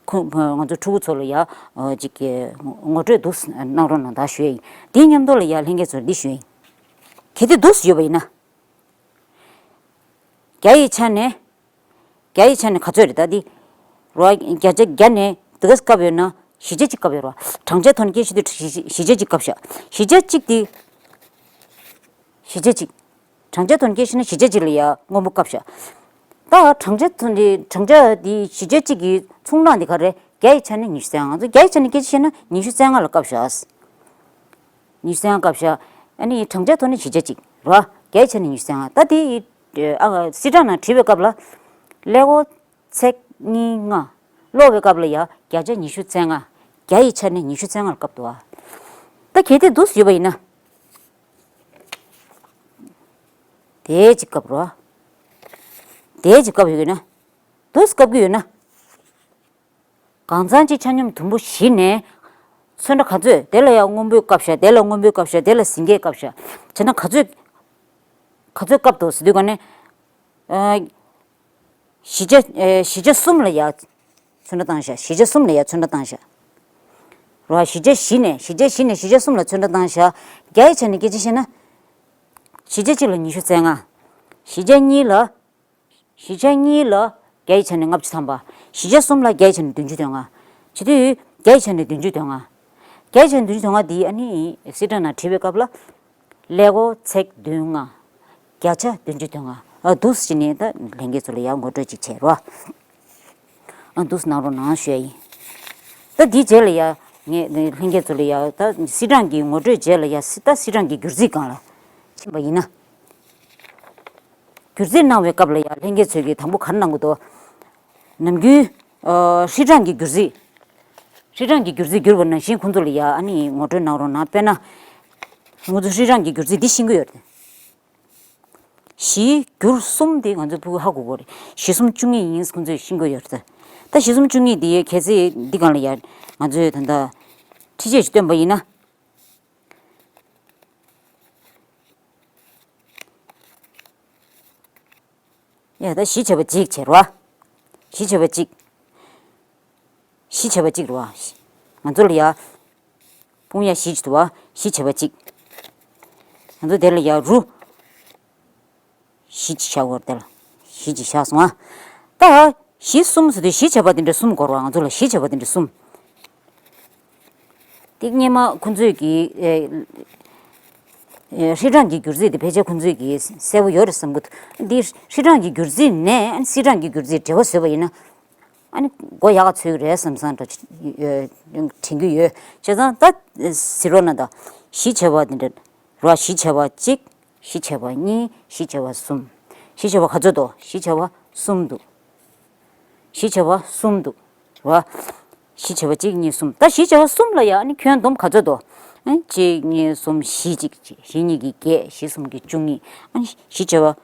ཁོ་ང་ཚོ་ཕྲུ་གུ་ཚོ་ལ་ཡ། ཅིག་གི་ངོ་སྤྲོད་འདུག་སེ་གནང་རོགས་གནང་ད་ཞུ་ཡ་ཡིན། དེའི་མཉམ་དུ་ལ་ཡ་ལྷན་རྒྱས་ཚོར་འདི་ཞུ་ཡ་ཡིན། གལ་ཏེ་འདུག་སེ་ཡོད་པ་ཡིན་ན། བརྒྱ་ཡི་ཆ་ནས། བརྒྱ་ཡི་ཆ་ནས་ག་ཚོད་རེད་ད་འདི། རོ། བརྒྱ་ཆ་བརྒྱ་ནས་འདི་ག་སྐབས་ཡོད་ན་བཞི་ཆ་གཅིག་སྐབས་ཡོད་རོ། བགྲང་བྱ་ཐོག་ནས་སྐད་བཤད་དུས་བཞི་བཞི་ཆ་གཅིག་སྐབས་བཞག་བཞི་ཆ་གཅིག་དེ། བཞི་ཆ་གཅིག་བགྲང་བྱ་ཐོག་ནས་སྐད་བཤད་ན་བཞི་ཆ་གཅིག་ལ་ཡ་སྔོན་པོ་སྐབས་བཞག་ད་བགྲང་བྱ་ཐོག་ནས་བགྲང་བྱ་དེ་བཞི་ཆ་གཅིག་གི་མཚུངས་རྟགས་འདི་ག་རེ། བརྒྱ་ཡི་ཆ་ནས་ཉི་ཤུ་རྩ་ལྔ། ང་ཚོ་བརྒྱ་ཡི་ཆ་ནས་སྐད་ཆ་བཤད་ན་ཉི་ཤུ་རྩ་ལྔ་ལ་སྐབས་བཞག་ཉི་ཤུ་རྩ་ལྔ་སྐབས་བཞག་ཨ་ནི་བགྲང་བྱ་ཐོག་ནས་བཞི་ཆ་གཅིག་རེད་བ། བརྒྱ་ཡི་ཆ་ནས་ཉི་ཤུ་རྩ་ལྔ། ད་དེ་ཡི་ཨ་ཧྲིལ་གྲངས་ནང་བྲིས་པའི་སྐབས་ལ་ཀླད་ཀོར་ཚེག་གཉིས་ལྔ། ཀློག་པའི་སྐབས་ལ་ཡ་བརྒྱ་ཆ་ཉི་ཤུ་རྩ་ལྔ། བརྒྱ་ཡི་ཆ་ནས་ཉི་ཤུ་རྩ་ལྔ་ལ་སྐབས་འདུག་བ། ད་གལ་ཏེ་འདུག་སེ་ཡོད་པ་ཡིན་ན། དེའི་གཅིག་སྐབས་རོ། དེའི་གཅིག་སྐབས་ཡོད་ན། འདུག་སེ་སྐབས་ཀྱི་ཡོད་ན། གང་ཚང་གཅིག་ཆ་སྙོམས་དུམ་བུ་བཞི་ནས། ཚོན་ཁྲ་ག་ཚོད་དེ་ལ་ཡ་སྔོན་པོའི་སྐབས་བཞག་དེ་ལ་སྔོན་པོའི་སྐབས་བཞག་དེ་ལ་ཟིང་གའི་སྐབས་བཞག་བྱས་ན་ག་ཚོད། ག་ཚོད་སྐབས་འདུག་ཟེར་དུས་ག་ནས། ཨ། བཞི་ཆ། ཨེ། བཞི་ཆ་གསུམ་ལ་ཡ། ཚོན་ཁྲ་བཏང་བཞག་བཞི་ཆ་གསུམ་ལ་ཡ་ཚོན་ཁྲ་བཏང་བཞག་རོ། བཞི་ཆ་བཞི་ནས་བཞི་ཆ་བཞི་ནས་བཞི་ཆ་གསུམ་ལ་ཚོན་ཁྲ་བཏང་བཞག་བརྒྱ་ཡི་ཆ་ནས་སྐད་ཆ་བཤད་ན། བཞི་ཆ་གཅིག་ལ་ཉི་ཤུ་རྩ་ལྔ། བཞི་ཆ་གཉིས་ལ། བཞི་ཆ་གཉིས་ལ་བརྒྱ་ཡི་ཆ་ནས་ལྔ་བཅུ་ཐམ་པ། བཞི་ཆ་གསུམ་ལ་བརྒྱ་ཡི་ཆ་ནས་བདུན་ཅུ་དོན་ལྔ། བྱེད་དུས་བརྒྱ་ཡི་ཆ་ནས་བདུན་ཅུ་དོན་ལྔ། བརྒྱ་ཡི་ཆ་ནས་བདུན་ཅུ་དོན་ལྔ་འདི་ཨ་ནི་ཧྲིལ་གྲངས་ནང་བྲིས་པའི་སྐབས་ལ། ཀླད་ཀོར་ཚེག་བདུན་ལྔ། བརྒྱ་ཆ་བདུན་ཅུ་དོན་ལྔ། ཨ། འདུག་སེ་བྱས་ནས་ད་ལྷན་རྒྱས་ཚོ་ལ་ཡང་ངོ་སྤྲོད་ཅིག་བྱས་རོ། ཨ། འདུག་སེ་གནང་རོགས་གནང་ཞུ་ཡ་ཡིན། ད་འདིའི་རྗེས་ལ་ཡ། ངས་ལྷན་རྒྱས་ཚོ་ལ་ཡ་ད་ཧྲིལ་གྲངས་ཀྱི་ངོ་སྤྲོད་རྗེས་ལ་ཡ་ད་ཧྲིལ་གྲངས་ཀྱི་སྒྱུར་རྩིས་སྒང་ལ་ཕྱིན་པ་ཡིན་ན། སྒྱུར་རྩིས་གནང་བའི་སྐབས་ལ་ཡང་ལྷན་རྒྱས་ཚོས་ཀྱིས་དང་པོ་ག་རེ་གནང་གི་འདུག་ནམ་རྒྱུན། ཨ། ཧྲིལ་གྲངས་ཀྱི་སྒྱུར་རྩིས། ཧྲིལ་གྲངས་ཀྱི་སྒྱུར་རྩིས་བསྒྱུར་བ་ནང་བཞིན་ཁོང་ཚོ་ལ་ཡང་ཨ་ནི་ངོ་སྤྲོད་གནང་རོགས་གནང་། དཔེར་ན། ང་ཚོ་ཧྲིལ་གྲངས་ཀྱི་སྒྱུར་རྩིས་འདི་ཤེས་ཀྱི་ཡོད་རེད། བཞི་བསྒྱུར་གསུམ་དེ་ང་ཚོ་ཕྲུ་གུ་ཧ་གོ་གི་རེད། བཞི་གསུམ་བཅུ་གཉིས་ཡིན་ཁོང་ཚོས་ཤེས་ཀྱི་ཡོད་རེད། ད་བཞི་གསུམ་བཅུ་གཉིས་དེ་གལ་སྲིད་འདི་སྒང་ལ་ཡང་ང་ཚོས་ད་ལྟ་ཁྲིད་ཆས་ཤིག་སྟོན་པ་ཡིན་ན། ཡ། ད་བཞི་བྱས་པ་གཅིག་བྱས་རོ། བཞི་བྱས་པ་གཅིག་བཞི་བྱས་པ་གཅིག་རོ། ང་ཚོ་ལ་ཡ། དཔུང་ཡ་བཞི་ཅིག་འདུག་བ། བཞི་བྱས་པ་གཅིག་ང་ཚོ་དེ་ལ་ཡ་རུ། བཞི་ཅིག་བཞག་དགོས་རེད་དེ་ལ། བཞི་ཅིག་བཞག་སོང་ཨ། ད། བཞི་གསུམ་ཟེར་དུས་བཞི་བྱས་པ་དེ་འདྲ་གསུམ་དགོས་རེད་བ། ང་ཚོ་ལ་བཞི་བྱས་པ་དེ་འདྲ་གསུམ། དེ་སྔོན་མ་ཁོང་ཚོས་ཀྱིས་ཨེ། ཧྲིལ་གྲངས་ཀྱི་སྒྱུར་རྩིས་དེ་ཕལ་ཆེར་ཁོང་ཚོས་ཀྱིས་གསལ་པོ་ཡོད་རེད་བསམ་གི་འདུག་འདི་ཧྲིལ་གྲངས་ཀྱི་སྒྱུར་རྩིས་ནས་སིལ་གྲངས་ཀྱི་སྒྱུར་རྩིས་འབྲེལ་བ་བཟོས་པ་ཡིན་ན། ཨ་ནི་མགོ་ཡག་ག་ཚོད་ཀྱི་རེད་བསམ་བསམ་འདྲ་དྲན་གྱི་ཡོད། བྱས་ཙང་ད་ཟེར་རོགས་གནང་དང་། བཞི་བྱས་པ་འདི་འདྲ་རོ། བཞི་བྱས་པ་གཅིག་བཞི་བྱས་པ་གཉིས། བཞི་བྱས་པ་གསུམ། བཞི་བྱས་པ་ག་ཚོད་དོ། བཞི་བྱས་པ་གསུམ་འདུག་བཞི་བྱས་པ་གསུམ་འདུག་རོ། བཞི་བྱས་པ་གཅིག་གཉིས་གསུམ། ད་བཞི་བྱས་པ་གསུམ་ལ་ཡ་ཨ་ནི་ཁྱོན་བསྡོམས་ག་ཚོད་དོ། ཨ་ནི་གཅིག་གཉིས་གསུམ་བཞི། གཅིག་གཅིག་བཞི་གཉིས་ཀྱི་བརྒྱད། བཞི་གསུམ་གྱི་བཅུ་གཉིས། ཨ་ནི་བཞི་བྱས་པ།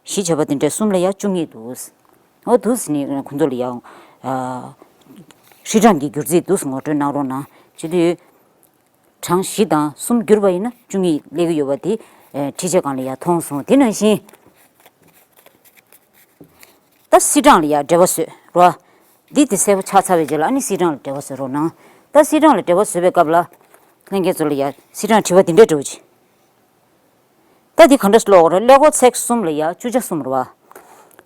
བཞི་བྱས་པ་དེ་འདྲའི་གསུམ་ལ་ཡང་བཅུ་གཉིས་འདུག་འོ་འདུག་ཟེར་ནས་ཁོང་ཚོ་ལ་ཡང་། ཨ། ཧྲིལ་གྲངས་ཀྱི་སྒྱུར་རྩིས་འདུག་ངོ་སྤྲོད་གནང་རོགས་གནང་། བྱེད་དུས། གྲངས་བཞི་དང་གསུམ་བསྒྱུར་བ་ཡིན་ན་བཅུ་གཉིས་སླེབས་ཀྱི་ཡོད་པ་དེ། ཨ། འཕྲུལ་ཆས་སྒང་ལ་ཡང་མཐོང་སོང་། དེ་ནང་བཞིན། ད་སིལ་གྲངས་ལ་ཡང་འབྲེལ་བ་བཟོས་རོ། འདི་དེ་གསལ་པོ་ཆགས་ཚར་བའི་རྗེས་ལ་ཨ་ནི་སིལ་གྲངས་ལ་འབྲེལ་བ་བཟོ་རོགས་གནང་། ད་སིལ་གྲངས་ལ་འབྲེལ་བ་བཟོས་པའི་སྐབས་ལ། ལྷན་རྒྱས་ཚོ་ལ་ཡང་སིལ་གྲངས་བྲིས་པ་འདི་འདྲའི་འགྲོ་གི། ད་འདི་ག་འདྲ་ཀློག་རེད། ཀླད་ཀོར་ཚེག་གསུམ་ལ་ཡ་བཅུ་ཆ་གསུམ་རེད་བ།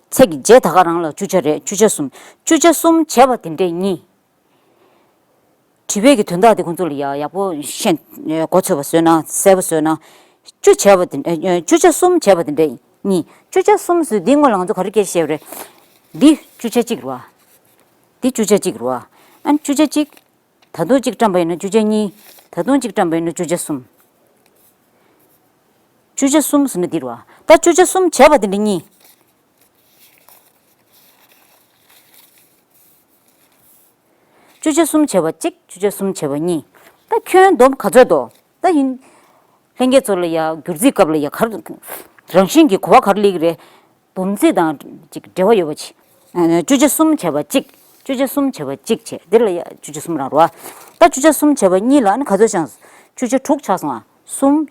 ཚེག་གི་རྗེས་ད་ག་རང་ལ་བཅུ་ཆ་རེད། བཅུ་ཆ་གསུམ། བཅུ་ཆ་གསུམ་བྱས་པ་དེ་འདྲས་གཉིས། བྲིས་པའི་གི་དོན་དག་དེ་ཁོང་ཚོ་ལ་ཡ་ཡག་པོ་ཤེས། གོ་ཆོད་པ་བཟོས་ན། གསལ་པོ་བཟོས་ན། བཅུ་བྱས་པ་དེ་འདྲས། བཅུ་ཆ་གསུམ་བྱས་པ་དེ་འདྲས་གཉིས། བཅུ་ཆ་གསུམ་ཟེར་འདི་སྔོན་ལ་ང་ཚོ་ག་རེ་སྐད་བཤད་པ་རེད། འདི་བཅུ་ཆ་གཅིག་རེད་བ། འདི་བཅུ་ཆ་གཅིག་རེད་བ། ཨ་ནི་བཅུ་ཆ་གཅིག་ད་དུང་གཅིག་བཀྲམ་པ་ཡིན་ན་བཅུ་ཆ་གཉིས། ད་དུང་གཅིག་བཀྲམ་པ་ཡིན་ན་བཅུ་ཆ་གསུམ། བཅུ་ཆ་གསུམ་ཟེར་ན་འདི་རེད་བ། ད་བཅུ་ཆ་གསུམ་བྱས་པ་དེ་འདྲ་གཉིས། བཅུ་ཆ་གསུམ་བྱས་པ་གཅིག་བཅུ་ཆ་གསུམ་བྱས་པ་གཉིས། ད་ཁྱོན་བསྡོམས་ག་ཚོད་དོ། ད་ཡིན། ལྷན་རྒྱས་ཚོ་ལ་ཡ་སྒྱུར་རྩིས་སྐབས་ལ་ཡ་ག་རེ། རང་བཞིན་གྱི་གོ་བ་ག་རེ་སླེབས་ཀྱི་རེད། སྡོམ་རྩིས་དང་ཅིག་འབྲེལ་བ་ཡོད་པ་ཅིག་ཨ། བཅུ་ཆ་གསུམ་བྱས་པ་གཅིག་བཅུ་ཆ་གསུམ་བྱས་པ་གཅིག་བྱས། འདི་ལ་ཡ་བཅུ་ཆ་གསུམ་རང་རེད་བ། ད་བཅུ་ཆ་གསུམ་བྱས་པ་གཉིས་ལ་ཨ་ནི་ག་ཚོད་ཆགས་སོང་། བཅུ་ཆ་དྲུག་ཆགས་སོང་ཨ། གསུམ།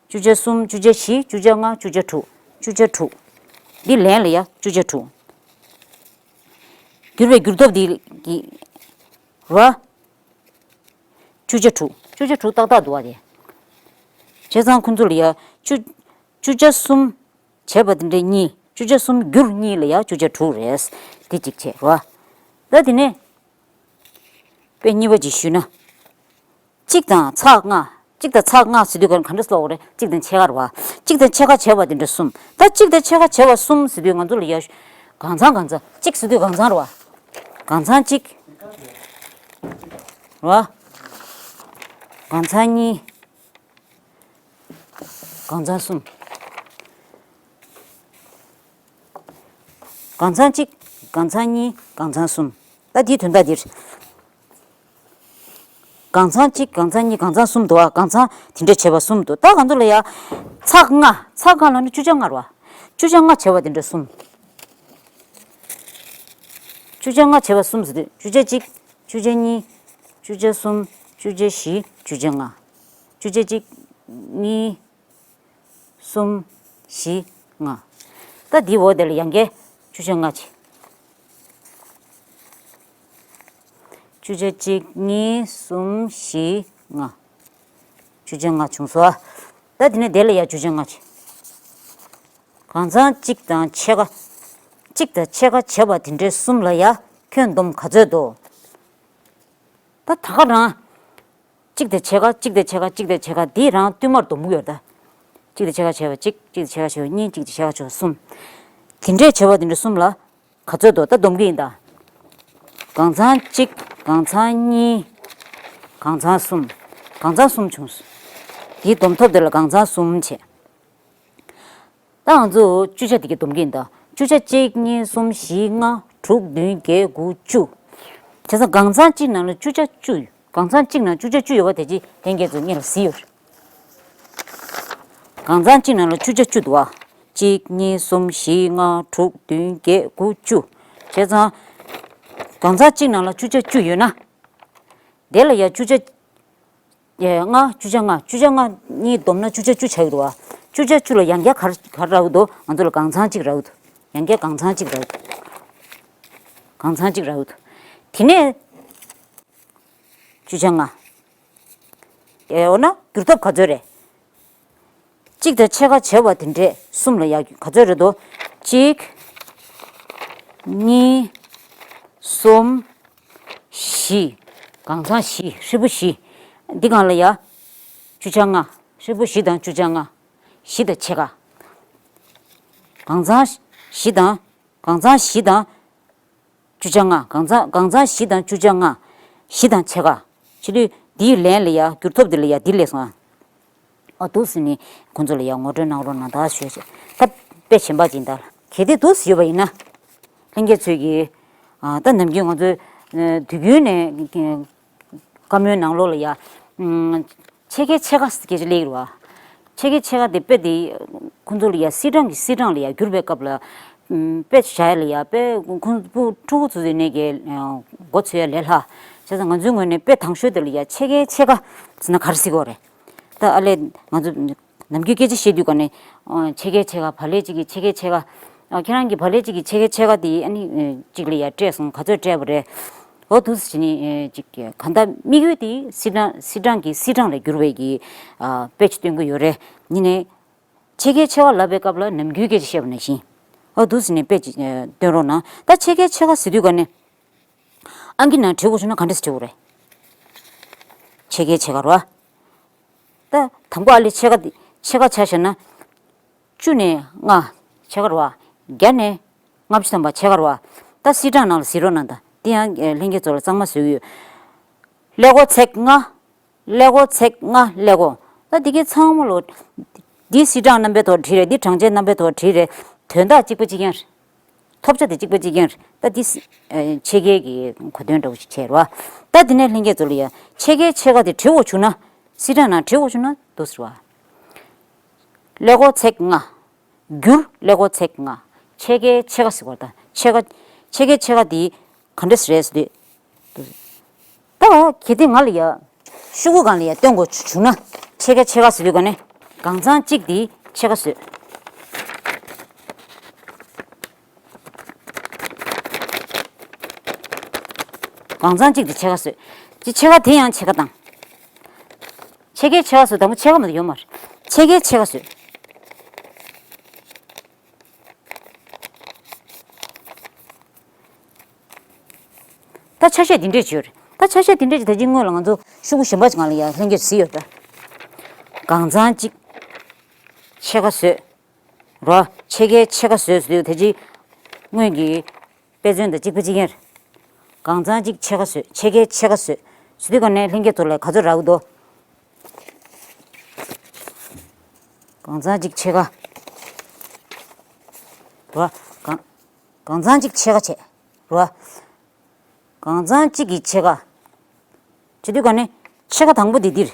བཅུ་ཆ་གསུམ། བཅུ་ཆ་བཞི། བཅུ་ཆ་ལྔ། བཅུ་ཆ་དྲུག་བཅུ་ཆ་དྲུག་འདི་ལན་ལ་ཡ་བཅུ་ཆ་དྲུག་བསྒྱུར་བའི་བསྒྱུར་སྟོབས་འདི་གི་རོ། བཅུ་ཆ་དྲུག་བཅུ་ཆ་དྲུག་ཏག་ཏག་འདུག་བ་དེ། བྱས་ཙང་ཁོང་ཚོ་ལ་ཡ་བཅུ། བཅུ་ཆ་གསུམ་བྱས་པ་དེ་འདྲའི་གཉིས། བཅུ་ཆ་གསུམ་བསྒྱུར་གཉིས་ལ་ཡ་བཅུ་ཆ་དྲུག་རེད། དེ་གཅིག་བྱས་རོ། ད་དེ་ནས་དཔེ་གཉིས་པ་ཅིག་ཞུས་ན། གཅིག་དང་ཚེག་ལྔ། གཅིག་དང་ཚེག་ལྔ་ཟེར་དུས་ག་ག་འདྲ་ཀློག་རེད། གཅིག་དང་ཕྱེད་ཀ་རེད་བ། གཅིག་དང་ཕྱེད་ཀ་བྱས་པ་དེ་འདྲ་གསུམ། ད་གཅིག་དང་ཕྱེད་ཀ་བྱས་པ་གསུམ་ཟེར་དུས་ང་ཚོ་ལ་ཡ། གང་ཚང་གང་ཚང་། གཅིག་ཟེར་དུས་གང་ཚང་རེད་བ། གང་ཚང་གཅིག་རེད་བ། གང་ཚང་གཉིས། གང་ཚང་གསུམ། གང་ཚང་གཅིག་གང་ཚང་གཉིས། གང་ཚང་གསུམ། ད་འདིའི་དོན་དག་འདིར། གང་ཚང་གཅིག་གང་ཚང་གཉིས། གང་ཚང་གསུམ་འདུག་བ། གང་ཚང་དེ་འདྲས་བྱས་པ་གསུམ་འདུག་ད་ང་ཚོ་ལ་ཡ། ཚེག་ལྔ། ཚེག་ལྔ་ལབ་ན་བཅུ་ཆ་ལྔ་རེད་བ། བཅུ་ཆ་ལྔ་བྱས་པ་དེ་འདྲས་གསུམ། བཅུ་ཆ་ལྔ་བྱས་པ་གསུམ་ཟེར་དུས་བཅུ་ཆ་གཅིག་བཅུ་ཆ་གཉིས། བཅུ་ཆ་གསུམ། བཅུ་ཆ་བཞི། བཅུ་ཆ་ལྔ། བཅུ་ཆ་གཅིག་གཉིས། གསུམ། བཞི། ལྔ། ད་འདིའི་འོག་དེ་ལ་ཡང་བསྐྱར་བཅུ་ཆ་ལྔ་བྱས། བཅུ་ཆ་གཅིག་གཉིས། གསུམ། བཞི། ལྔ། བཅུ་ཆ་ལྔ་བྱུང་སོང་ཨ། ད་དེ་ནས་དེ་ལ་ཡང་བཅུ་ཆ་ལྔ་བྱས། གང་ཚང་གཅིག་དང་ཕྱེད་ཀ་གཅིག་དང་ཕྱེད་ཀ་བྱས་པ་དེ་འདྲའི་གསུམ་ལ་ཡང་ཁྱོན་བསྡོམས་ག་ཚོད་འདུག་ད་ད་ག་རང་། གཅིག་དང་ཕྱེད་ཀ་གཅིག་དང་ཕྱེད་ཀ་གཅིག་དང་ཕྱེད་ཀ་འདི་རང་བསྟུད་མར་སྡོམ་གྱི་ཡོད་ད། གཅིག་དང་ཕྱེད་ཀ་བྱས་པ་གཅིག་གཅིག་དང་ཕྱེད་ཀ་བྱས་པ་གཉིས། གཅིག་དང་ཕྱེད་ཀ་བྱས་པ་གསུམ། དེ་འདྲས་བྱས་པ་དེ་འདྲ་གསུམ་ལ་ག་ཚོད་འདུག་ད་སྡོམ་གྱི་ཡིན་ད། གང་ཚང་གཅིག་གང་ཚང་གཉིས། གང་ཚང་གསུམ། གང་ཚང་གསུམ་བྱུང་སོང་། དེའི་བསྡོམས་ཐོབ་དེ་ལ་གང་ཚང་གསུམ་བྱས། ད་ང་ཚོ་བཅུ་ཆ་དེ་གའི་སྡོམ་གྱི་ཡིན་ད། བཅུ་ཆ་གཅིག་གཉིས། གསུམ། བཞི། ལྔ། དྲུག་བདུན། བརྒྱད། དགུ། བཅུ། བྱས་ཙང་གང་ཚང་གཅིག་ནང་ལ་བཅུ་ཆ་བཅུ་ཡོད། གང་ཚང་གཅིག་ནང་བཅུ་ཆ་བཅུ་ཡོད་པ་དེ་ཅི་ལྷན་རྒྱས་ཚོ་སྔོན་ལ་གཟིགས་ཡོད་རེད། གང་ཚང་གཅིག་ནང་ལ་བཅུ་ཆ་བཅུ་འདུག་བ། གཅིག་གཉིས། གསུམ། བཞི། ལྔ། དྲུག་བདུན། བརྒྱད། དགུ། བཅུ། བྱས་ཙང་། གང་ཚང་གཅིག་ནང་ལ་བཅུ་ཆ་བཅུ་ཡོད་ན། དེ་ལ་ཡ་བཅུ་ཆ། ཡ་ལྔ། བཅུ་ཆ་ལྔ། བཅུ་ཆ་ལྔ་གཉིས་བསྡོམས་ན་བཅུ་ཆ་བཅུ་ཆགས་ཀྱི་འདུག་བ། བཅུ་ཆ་བཅུ་ལ་ཡང་བསྐྱར་ག་རེ་ག་རེ་རག་གི་འདུག་ང་ཚོ་ལ་གང་ཚང་གཅིག་རག་གི་འདུག་ཡང་བསྐྱར་གང་ཚང་གཅིག་རག་གི་འདུག་གང་ཚང་གཅིག་རག་གི་འདུག་དེ་ནས་བཅུ་ཆ་ལྔ། ཡ་འོ་ན་བསྒྱུར་ཐོབ་ག་ཚོད་རེད། གཅིག་དང་ཕྱེད་ཀ་བྱས་པ་དེ་འདྲས་གསུམ་ལ་ཡ་ག་ཚོད་རེད་འདུག་གཅིག་གཉིས། གསུམ། བཞི། གང་ཚང་བཞི། ཧྲིལ་པོ་བཞི། འདི་སྒང་ལ་ཡ། བཅུ་ཆ་ལྔ། ཧྲིལ་པོ་བཞི་དང་བཅུ་ཆ་ལྔ། བཞི་དང་ཕྱེད་ཀ། གང་ཚང་བཞི་དང་། གང་ཚང་བཞི་དང་བཅུ་ཆ་ལྔ། གང་ཚང་གང་ཚང་བཞི་དང་བཅུ་ཆ་ལྔ། བཞི་དང་ཕྱེད་ཀ། ཕྱི་དུས་འདིའི་ལན་ལ་ཡ་འགྱུར་ཐོབ་འདི་ལ་ཡ་འདི་ལས་སོང་ཨ། འོ་འདུག་ཟེར་ནས་ཁོང་ཚོ་ལ་ཡ་ངོ་སྤྲོད་གནང་རོགས་གནང་ད་ཞུས་བྱས། ད་དཔེ་གཞན་པ་ཅིག་ད་གལ་ཏེ་འདུག་ཟེར་ཡོད་པ་ཡིན་ན། ལྷན་རྒྱས་ཚོས་ཀྱིས་ཨ་ད་ནམ་རྒྱུན་ང་ཚོས་ཨ་དུས་རྒྱུན་ནས་བཀའ་མོལ་ནང་ལོགས་ལ་ཡ་ཨ་ཕྱེད་ཀའི་ཕྱེད་ཀ་ཟེར་སྐད་ཆ་སླེབས་ཀྱི་རེད་བ། ཕྱེད་ཀའི་ཕྱེད་ཀ་དེ་དཔེ་དེ་ཁོང་ཚོ་ལ་ཡ་སིལ་གྲངས་ཀྱི་སིལ་གྲངས་ལ་ཡ་བསྒྱུར་བའི་སྐབས་ལ་ཨ་དཔེ་བཞག་ཡ་ལ་ཡ་དཔེ་ཁོང་ཕྲུ་གུ་ཚོ་ཚོའི་ནས་ཀྱི་ཨ་མགོ་ཚོས་ཡ་ལས་སླ། བྱས་ཙང་ང་ཚོའི་ངོས་ནས་དཔེ་དང་ཤོས་དེ་ལ་ཡ་ཕྱེད་ཀའི་ཕྱེད་ཀ་ཟེར་ན་ག་རེ་ཟེར་གྱི་ཡོད་རེད། ད་ཨ་ལས་ང་ཚོ་ནམ་རྒྱུན་སྐད་ཆ་བཤད་དུས་ག་ནས་ཨོ་ཕྱེད་ཀའི་ཕྱེད་ཀ་བག་ལེབ་གཅིག་གི་ཕྱེད་ཀའི་ཕྱེད་ཀ། ཨོ་ཁྱེད་རང་གི་བག་ལེབ་གཅིག་གི་ཕྱེད་ཀའི་ཕྱེད་ཀ་དེ་ཨ་ནི་ཨེ་གཅིག་ལ་ཡ་སྤྲད་སོང་ག་ཚོད་སྤྲད་པ་རེད། འོ་འདུག་སེ་བྱས་ནས་ཨེ་གཅིག་གང་ལྟར་དམིགས་ཡུལ་དེ་སིལ་གྲངས་སིལ་གྲངས་ཀྱི་སིལ་གྲངས་ལ་བསྒྱུར་བའི་གི་ཨ་དཔེ་ཅིག་སྟོན་གྱི་ཡོད་རེད། ཡིན་ནའི་ཕྱེད་ཀའི་ཕྱེད་ཀ་ལབ་པའི་སྐབས་ལ་ནམ་རྒྱུན་སྐད་ཆ་བཤད་པ་ནང་བཞིན་འོ་འདུག་སེ་ནས་དཔེ་ཅིག་ཨེ་སྟོན་རོགས་གནང་། ད་ཕྱེད་ཀའི་ཕྱེད་ཀ་ཟེར་དུས་ག་ནས་ཨང་ཀི་ནང་བྲིས་དགོས་བྱུང་ན་ག་འདྲ་སེ་བྲིས་དགོས་རེད། ཕྱེད་ཀའི་ཕྱེད་ཀ་རེད་བ། ད་དང་པོ་ཨ་ལས་ཕྱེད་ཀ་འདི་ཕྱེད་ཀ་ཆ་བཞག་ན། བཅུ་ནས་ལྔ་ཕྱེད་ཀ་རེད་བ། བརྒྱ་ནས་ལྔ་བཅུ་ཐམ་པ་ཕྱེད་ཀ་རེད་བ། ད་སིལ་གྲངས་ནང་ལ་ཟེར་རོགས་གནང་ད། འདི་ཡང་ལྷན་རྒྱས་ཚོ་ལ་གཙང་མ་བཟོས་ཡོད། ཀླད་ཀོར་ཚེག་ལྔ། ཀླད་ཀོར་ཚེག་ལྔ་ཀླད་ཀོར། ད་འདི་གའི་ཚང་མ་ལོ། འདི་སིལ་གྲངས་རྣམ་པའི་ཐོག་བྲིས་རེད། འདི་གྲངས་ཆའི་རྣམ་པའི་ཐོག་བྲིས་རེད། དོན་དག་གཅིག་པ་གཅིག་རྐྱང་རེད། ཐོབ་བྱ་དེ་གཅིག་པ་གཅིག་རྐྱང་རེད། ད་འདི་སི་ཨ་ཕྱེད་ཀའི་གི་གོ་དོན་འདྲ་བོ་ཞིག་བྱས་རེད་བ། ད་འདི་ནས་ལྷན་རྒྱས་ཚོ་ལ་ཡ་ཕྱེད་ཀའི་ཕྱེད་ཀ་དེ་བྲིས་དགོས་བྱུང་ན། སིལ་གྲངས་ནང་བྲིས་དགོས་བྱུང་ན་འདུག་ཟེར་བ། ཀླད་ཀོར་ཚེག་ལྔ། བསྒྱུར་ཀླད་ཀོར་ཚེག་ལྔ། ཕྱེད་ཀའི་ཕྱེད་ཀ་ཟེར་བ་དང་ཕྱེད་ཀ་ཕྱེད་ཀའི་ཕྱེད་ཀ་དེ་ག་འདྲ་ཟེར་རེད་ཟེར་དུས། ད་གལ་ཏེ་ང་ལ་ཡ་ཤོག་གུ་སྒང་ལ་ཡ་སྟོན་དགོས་བྱུང་ན་ཕྱེད་ཀའི་ཕྱེད་ཀ་ཟེར་དུས་ག་ནས་གང་ཚང་གཅིག་དེ་ཕྱེད་ཀ་བཟོས། གང་ཚང་གཅིག་དེ་ཕྱེད་ཀ་བཟོས། དེ་ཕྱེད་ཀ་དེ་ཡང་ཕྱེད་ཀ་དང་། ཕྱེད་ཀའི་ཕྱེད་ཀ་བཟོས། དང་པོ་ཕྱེད་ཀ་མ་གཏོགས་ཡོད་མ་རེད། ཕྱེད་ཀའི་ཕྱེད་ཀ་བཟོས། ད་ཆ་ཤས་འདི་འདྲས་ཅིག་ཡོད་རེད། ད་ཆ་ཤས་འདི་འདྲས་ཅིག་ད་ཅི་སྔོན་ལ་ང་ཚོ་ཤོག་གུ་གཞན་པ་ཅིག་སྒང་ལ་ཡ་ལྷན་རྒྱས་གཟིགས་ཡོད་རེད། གང་ཚང་གཅིག་ཕྱེད་ཀ་བཟོས། རོ། ཕྱེད་ཀའི་ཕྱེད་ཀ་བཟོས་ཟེར་དུས་ད་ཅི་སྔོན་གྱི་དཔེ་མཚོན་དང་གཅིག་པ་གཅིག་རྐྱང་རེད། གང་ཚང་གཅིག་ཕྱེད་ཀ་བཟོས། ཕྱེད་ཀའི་ཕྱེད་ཀ་བཟོས། ཟེར་དུས་ག་ནས་ལྷན་རྒྱས་ཚོ་ལ་ག་ཚོད་རག་གི་འདུག་གང་ཚང་གཅིག་ཕྱེད་ཀ། རོ། གང་གང་ཚང་གཅིག་ཕྱེད་ཀ་བྱས། རོ། གང་ཚང་གཅིག་གི་ཕྱེད་ཀ། བྱེད་དུས་ག་ནས་ཕྱེད་ཀ་དང་པོ་འདི་འདིར།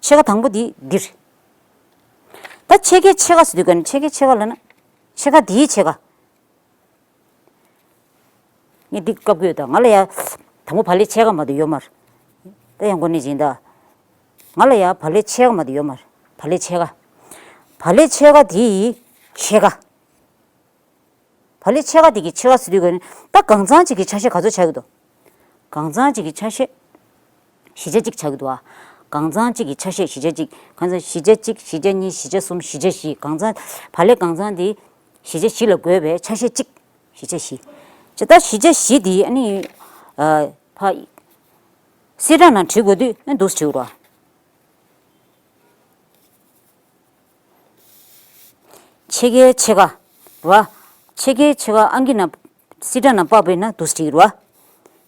ཕྱེད་ཀ་དང་པོ་འདི་འདིར། ད་ཕྱེད་ཀའི་ཕྱེད་ཀ་ཟེར་དུས་ག་ནས་ཕྱེད་ཀའི་ཕྱེད་ཀ་ལབ་ན། ཕྱེད་ཀ་འདིའི་ཕྱེད་ཀ། ངས་འདི་བཀབ་དགོས་ད། ང་ལ་ཡ་དང་པོ་བག་ལེབ་ཕྱེད་ཀ་མ་གཏོགས་ཡོད་མ་རེད། ད་ཡང་གོ་ནས་སྦྱིན་ད། ང་ལ་ཡ་བག་ལེབ་ཕྱེད་ཀ་མ་གཏོགས་ཡོད་མ་རེད། བག་ལེབ་ཕྱེད་ཀ། བག་ལེབ་ཕྱེད་ཀ་དེའི་ཕྱེད་ཀ། བག་ལེབ་ཕྱེད་ཀ་དེ་གི་ཕྱེད་ཀ་ཟེར་དུས་ག་ནས་ད་གང་ཚང་གཅིག་གི་ཆ་ཤས་ག་ཚོད་ཆགས་ཀྱི་འདུག་གང་ཚང་གཅིག་གི་ཆ་ཤས་བཞི་ཆ་གཅིག་ཆགས་ཀྱི་འདུག་ཨ། གང་ཚང་གཅིག་གི་ཆ་ཤས་བཞི་ཆ་གཅིག་གང་ཚང་བཞི་ཆ་གཅིག་བཞི་ཆ་གཉིས། བཞི་ཆ་གསུམ། བཞི་ཆ་བཞི། གང་ཚང་བག་ལེབ་གང་ཚང་དེ་བཞི་ཆ་བཞི་ལ་བགོས་པའི་ཆ་ཤས་གཅིག་བཞི་ཆ་བཞི། ཅེ་ད་བཞི་ཆ་བཞི་དེ་ཨ་ནི་ཨ་ཕ་སིལ་གྲངས་ནང་བྲིས་དགོས་དུས་ཨ་འདུག་སེ་བྲིས་དགོས་རེད་བ། ཕྱེད་ཀའི་ཕྱེད་ཀ། རེད་བ། ཕྱེད་ཀའི་ཕྱེད་ཀ་ཨང་ཀི་ནང་སིལ་གྲངས་ནང་ཕབ་པ་ཡིན་ན་འདུག་སེ་བྲིས་རེད་བ།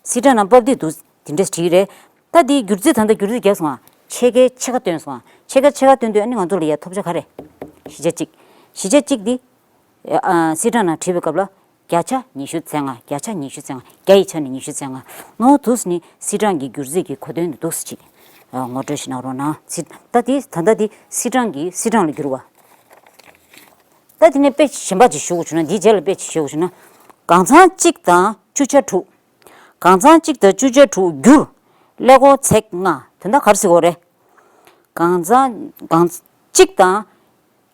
སིལ་གྲངས་ནང་ཕབ་དུས་འདུག་དེ་འདྲས་བྲིས་རེད། ད་དེའི་སྒྱུར་རྩིས་ད་ལྟ་སྒྱུར་རྩིས་རྒྱག་སོང་ང་། ཕྱེད་ཀའི་ཕྱེད་ཀ་བཏོན་སོང་ང་། ཕྱེད་ཀ་ཕྱེད་ཀ་བཏོན་དུས་ཨ་ནི་ང་ཚོ་ལ་ཡ་ཐོབ་བྱ་ག་རེ། བཞི་ཆ་གཅིག་བཞི་ཆ་གཅིག་འདི། ཨ་སིལ་གྲངས་ནང་བྲིས་པའི་སྐབས་ལ། བརྒྱ་ཆ་ཉི་ཤུ་རྩ་ལྔ། བརྒྱ་ཆ་ཉི་ཤུ་རྩ་ལྔ། བརྒྱ་ཡི་ཆ་ནས་ཉི་ཤུ་རྩ་ལྔ། ནོར་འདུག་སེ་ནི་སིལ་གྲངས་ཀྱི་སྒྱུར་རྩིས་ཀྱི་གོ་དོན་འདི་འདུག་སེ་ཅིག་ཨ་ངོ་སྤྲོད་ཞིག་གནང་རོགས་གནང་། སི་ད་དེ་ད་ལྟ་དེ་སིལ་གྲངས་ཀྱི་སིལ་གྲངས་ལ་བསྒྱུར་བ། ད་དེ་ནས་དཔེ་གཞན་པ་ཅིག་ཞུ་དགོས་བྱུང་ན། འདིའི་རྗེས་ལ་དཔེ་ཅིག་ཞུ་དགོས་བྱུང་ན། གང་ཚང་གཅིག་དང་བཅུ་ཆ་དྲུག་གང་ཚང་གཅིག་དང་བཅུ་ཆ་དྲུག་བསྒྱུར་ཀླད་ཀོར་ཚེག་ལྔ། དོན་དག་ག་རེ་ཟེར་དགོས་རེད། གང་ཚང་གང་གཅིག་དང་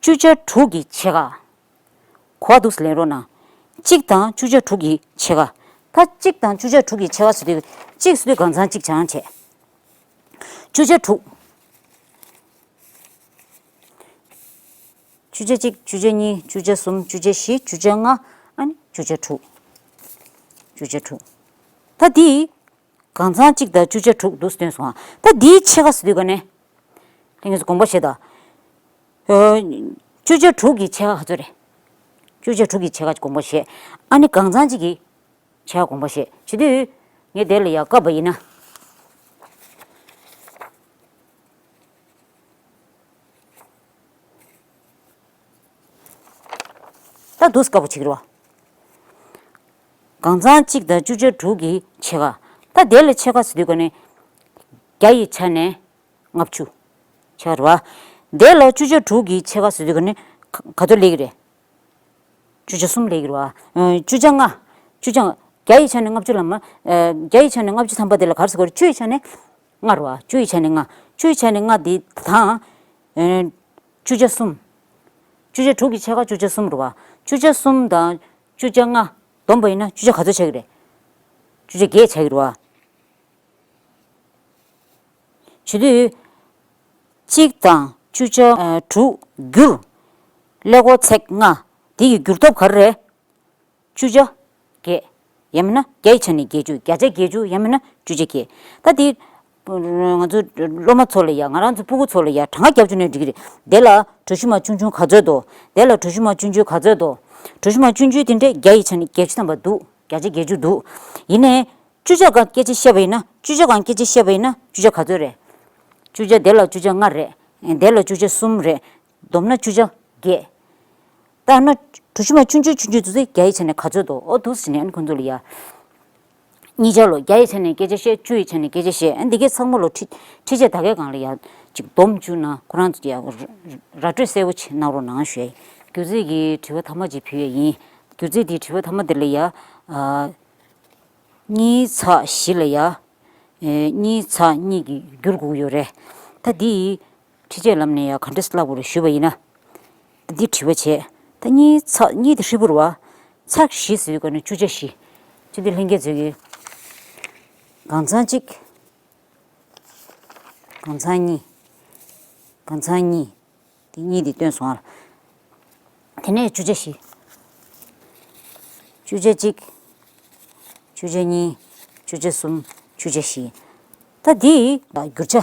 བཅུ་ཆ་དྲུག་གི་ཕྱེད་ཀ། གོ་བ་འདུག་སེ་ལེན་རོགས་གནང་། གཅིག་དང་བཅུ་ཆ་དྲུག་གི་ཕྱེད་ཀ། ད་གཅིག་དང་བཅུ་ཆ་དྲུག་གི་ཕྱེད་ཀ་ཟེར་དུས་གཅིག་ཟེར་དུས་གང་ཚང་གཅིག་བྱང་བྱས། བཅུ་ཆ་དྲུག་བཅུ་ཆ་གཅིག་བཅུ་ཆ་གཉིས། བཅུ་ཆ་གསུམ། བཅུ་ཆ་བཞི། བཅུ་ཆ་ལྔ། ཨ་ནི་བཅུ་ཆ་དྲུག་བཅུ་ཆ་དྲུག་ད་འདི། གང་ཚང་གཅིག་དང་བཅུ་ཆ་དྲུག་འདུག་སྟོན་སོང་ང་། ད་འདིའི་ཕྱེད་ཀ་ཟེར་དུས་ག་ནས། ལྷན་རྒྱས་ཚོ་དགོངས་པ་བཞེས་དང་ ཨོ། བཅུ་ཆ་དྲུག་གི་ཕྱེད་ཀ་ག་ཚོད་རེད། བཅུ་ཆ་དྲུག་གི་ཕྱེད་ཀ་དགོངས་པ་བཞེས། ཨ་ནི་གང་ཚང་གཅིག་གི་ཕྱེད་ཀ་དགོངས་པ་བཞེས་བྱེད་དུས། ངས་དེ་ལ་ཡ་བཀབ་པ་ཡིན་ན། ད་འདུག་སེ་དཀར་པོ་བྱེད་ཀྱི་རེད་བ། གང་ཚང་གཅིག་དང་བཅུ་ཆ་དྲུག་གི་ཕྱེད་ཀ། ད་དེ་ལ་ཕྱེད་ཀ་ཟེར་དུས་ག་ནས་བརྒྱ་ཡི་ཆ་ནས་ལྔ་བཅུ་ཆགས་རེད་བ། དེ་ལ་བཅུ་ཆ་དྲུག་གི་ཕྱེད་ཀ་ཟེར་དུས་ག་ནས་ག་ག་ཚོད་སླེབས་ཀྱི་རེད། བཅུ་ཆ་གསུམ་སླེབས་ཀྱི་རེད་བ། ཨ། བཅུ་ཆ་ལྔ། བཅུ་ཆ་ལྔ། བརྒྱ་ཡི་ཆ་ནས་ལྔ་བཅུ་ལ་མ། ཨ། བརྒྱ་ཡི་ཆ་ནས་ལྔ་བཅུ་ཐམ་པ་དེ་ལ་ག་རེ་ཟེར་དགོས་རེད། བཅུ་ཡི་ཆ་ནས་ལྔ་རེད་བ། བཅུ་ཡི་ཆ་ནས་ལྔ། བཅུ་ཡི་ཆ་ནས་ལྔ་དེ་དང་། ཨ། བཅུ་ཆ་གསུམ། བཅུ་ཆ་དྲུག་གི་ཕྱེད་ཀ་བཅུ་ཆ་གསུམ་རེད་བ། བཅུ་ཆ་གསུམ་དང་བཅུ་ཆ་ལྔ་བསྡོམས་པ་ཡིན་ན་བཅུ་ཆ་ག་ཚོད་ཆགས་ཀྱི་རེད། བཅུ་ཆ་བརྒྱད་ཆགས་ཀྱི་རེད་བ། བྱེད་དུས། གཅིག་དང་བཅུ་ཆ། ཨ། དྲུག་བསྒྱུར། ཀླད་ཀོར་ཚེག་ལྔ། དེ་ཡི་བསྒྱུར་ཐོབ་ག་རེ་རེད། བཅུ་ཆ་བརྒྱད། ཡང་མིན་ན་བརྒྱ་ཡི་ཆ་ནས་བརྒྱད་ཅུ། བརྒྱ་ཆ་བརྒྱད་ཅུ། ཡང་མིན་ན་བཅུ་ཆ་བརྒྱད། ད་དེ་ང་ཚོ་སློབ་མ་ཚོ་ལ་ཡ། ང་རང་ཚོ་སྤུ་གུ་ཚོ་ལ་ཡ་གྲངས་ཀ་རྒྱབ་བཅུག་ནས་འགྲིག་གི་རེད། དེ་ལ་གྲུ་བཞི་མ་ཆུང་ཆུང་ག་ཚོད་འདུག་དེ་ལ་གྲུ་བཞི་མ་ཆུང་ཆུང་ག་ཚོད་འདུག་གྲུ་བཞི་མ་ཆུང་ཆུང་དེ་འདྲས་བརྒྱ་ཡི་ཆ་ནས་བརྒྱད་ཅུ་ཐམ་པ་འདུག་བརྒྱ་ཆ་བརྒྱད་ཅུ་འདུག་ཡིན་ནའི། བཅུ་ཆ་གང་སྐད་ཆ་བཤད་པ་ཡིན་ན། བཅུ་ཆ་གང་སྐད་ཆ་བཤད་པ་ཡིན་ན་བཅུ་ཆ་ག་ཚོད་རེད། བཅུ་ཆ་དེ་ལ་བཅུ་ཆ་ལྔ་རེད། དེ་ལ་བཅུ་ཆ་གསུམ་རེད། བསྡོམས་ན་བཅུ་ཆ་བརྒྱད། ད་ན་གྲུ་བཞི་མ་ཆུང་ཆུང་ཆུང་ཆུང་དེ་ཚོ་བརྒྱ་ཡི་ཆ་ནས་ག་ཚོད་འདུག་ཨོ་འདུག་ཟེར་ནས་ཨ་ནི་ཁོང་ཚོ་ལ་ཡ། གཉིས་ཆ་ལོ། བརྒྱ་ཡི་ཆ་ནས་སྐད་ཆ་བཤད། བཅུ་ཡི་ཆ་ནས་སྐད་ཆ་བཤད། ཨ་འདི་གའི་ཚང་མ་ལོ་ཁྲི་ཁྲི་ཆ་ད་གའི་སྒང་ལ་ཡ་ཅིག་སྡོམ་བཅུག་ན་ཁོ་རང་ཚོ་ཡ་ར་སྤྲོད་གསལ་པོ་ཅིག་གནང་རོགས་གནང་ཞུ་ཡ་ཡིན། སྒྱུ་རྩལ་གྱི་དྲི་བ་ཐ་མ་ཅིག་ཕུལ་ཡ་ཡིན། སྒྱུ་རྩལ་དེའི་དྲི་བ་ཐ་མ་དེ་ལ་ཡ། ཨ། གཉིས་ཚེག་བཞི་ལ་ཡ། ཨེ། གཉིས་ཚེག་གཉིས་ཀྱིས་བསྒྱུར་དགོས་ཀྱི་ཡོད་རེད། ད་འདི་ཡི་ཁྲིད་ཆས་ལམ་ནས་ཡ་ག་འདྲས་བཀླག་དགོས་རེད་ཞུས་པ་ཡིན་ན། འདི་དྲི་བ་བྱས། ད་གཉིས་ཚེག་གཉིས་དེ་ཧྲིལ་པོ་རེད་བ། ཚེག་བཞི་ཟེར་དུས་ག་ནས་བཅུ་ཆ་བཞི། བཅུ་འདི་ལྷན་རྒྱས་ཚོས་ཀྱིས། གང་ཚང་གཅིག་གང་ཚང་གཉིས། གང་ཚང་གཉིས། དེ་གཉིས་དེ་བཏོན་སོང་ཨ། དེ་ནས་བཅུ་ཆ་བཞི། བཅུ་ཆ་གཅིག་བཅུ་ཆ་གཉིས། བཅུ་ཆ་གསུམ། བཅུ་ཆ་བཞི། ད་འདི་བསྒྱུར་བྱ།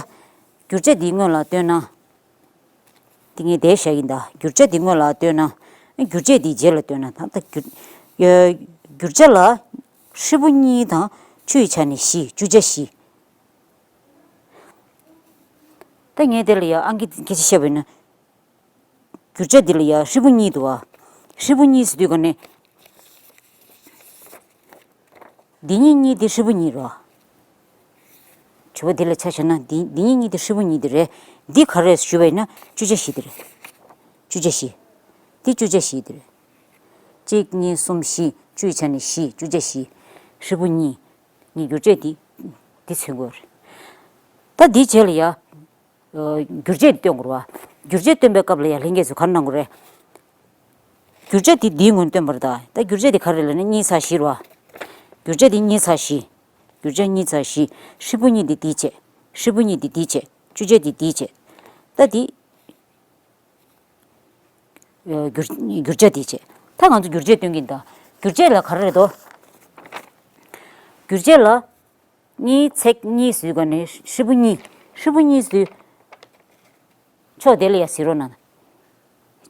བསྒྱུར་བྱ་འདི་སྔོན་ལ་བཏོན་ན། འདི་ངས་འདིར་བཞག་གི་ཡིན་ད། བསྒྱུར་བྱ་འདི་སྔོན་ལ་བཏོན་ན། བསྒྱུར་བྱ་འདི་རྗེས་ལ་བཏོན་ན། ད་ལྟ་བསྒྱུར། ཡ། བསྒྱུར་བྱ་ལ། ཧྲིལ་པོ་གཉིས་དང་བཅུ་ཡི་ཆ་ནས་བཞི། བཅུ་ཆ་བཞི། ད་ངས་དེ་ལ་ཡ་ཨང་ཀི་སྐད་ཆ་བཤད་པ་ཡིན་ན། བསྒྱུར་བྱ་འདི་ལ་ཡ་ཧྲིལ་པོ་གཉིས་འདུག་བ། ཧྲིལ་པོ་གཉིས་ཟེར་དུས་ག་ནས། འདི་གཉིས་གཉིས་འདི་ཧྲིལ་པོ་གཉིས་རེད་བ། དྲི་བ་འདི་ལ་ཆ་བཞག་ན་འདི་འདི་གཉིས་གཉིས་འདི་ཧྲིལ་པོ་གཉིས་འདི་རེད། འདི་ག་རེ་རེད་ཞུས་པ་ཡིན་ན་བཅུ་ཆ་བཞི་འདི་རེད། བཅུ་ཆ་བཞི། འདི་བཅུ་ཆ་བཞི་འདི་རེད། གཅིག་གཉིས་གསུམ་བཞི། བཅུ་ཡི་ཆ་ནས་བཞི། བཅུ་ཆ་བཞི། ཧྲིལ་པོ་གཉིས། ངས་བསྒྱུར་བྱ་འདི་འདི་མཚོན་དགོས་རེད། ད་འདིའི་རྗེས་ལ་ཡ། བསྒྱུར་བྱ་འདི་སྟོན་དགོས་རེད་བ། བསྒྱུར་བྱ་སྟོན་པའི་སྐབས་ལ་ཡང་ལྷན་རྒྱས་ཚོས་ག་རེ་གནང་དགོས་རེད། བསྒྱུར་བྱ་འདི་འདིའི་སྔོན་སྟོན་པར་གདའ། ད་བསྒྱུར་བྱ་འདི་ག་རེ་ལབ་ན་གཉིས་ཚེག་བཞི་རེད་བ། བསྒྱུར་བྱ་འདི་གཉིས་ཚེག་བཞི། བསྒྱུར་བྱ་གཉིས་ཚེག་བཞི། ཧྲིལ་པོ་གཉིས་འདི་འདིའི་བྱས། ཧྲིལ་པོ་གཉིས་འདི་འདིའི་བྱས། བཅུ་ཆ་འདི་འདིའི་བྱས། ད་འདི། བསྒྱུར་བསྒྱུར་བྱ་འདིའི་བྱས། ད་ང་ཚོ་བསྒྱུར་བྱ་སྟོན་གྱི་ཡིན་ད། བསྒྱུར་བྱ་ལ་ག་རེ་རེད་དོ། བསྒྱུར་བྱ་ལ། གཉིས་ཚེག་གཉིས་ཟེར་ག་ནས་ཧྲིལ་པོ་གཉིས། ཧྲིལ་པོ་གཉིས་ཟེར། ཕྱོགས་དེ་ལ་ཡ་གཟིགས་རོགས་གནང་།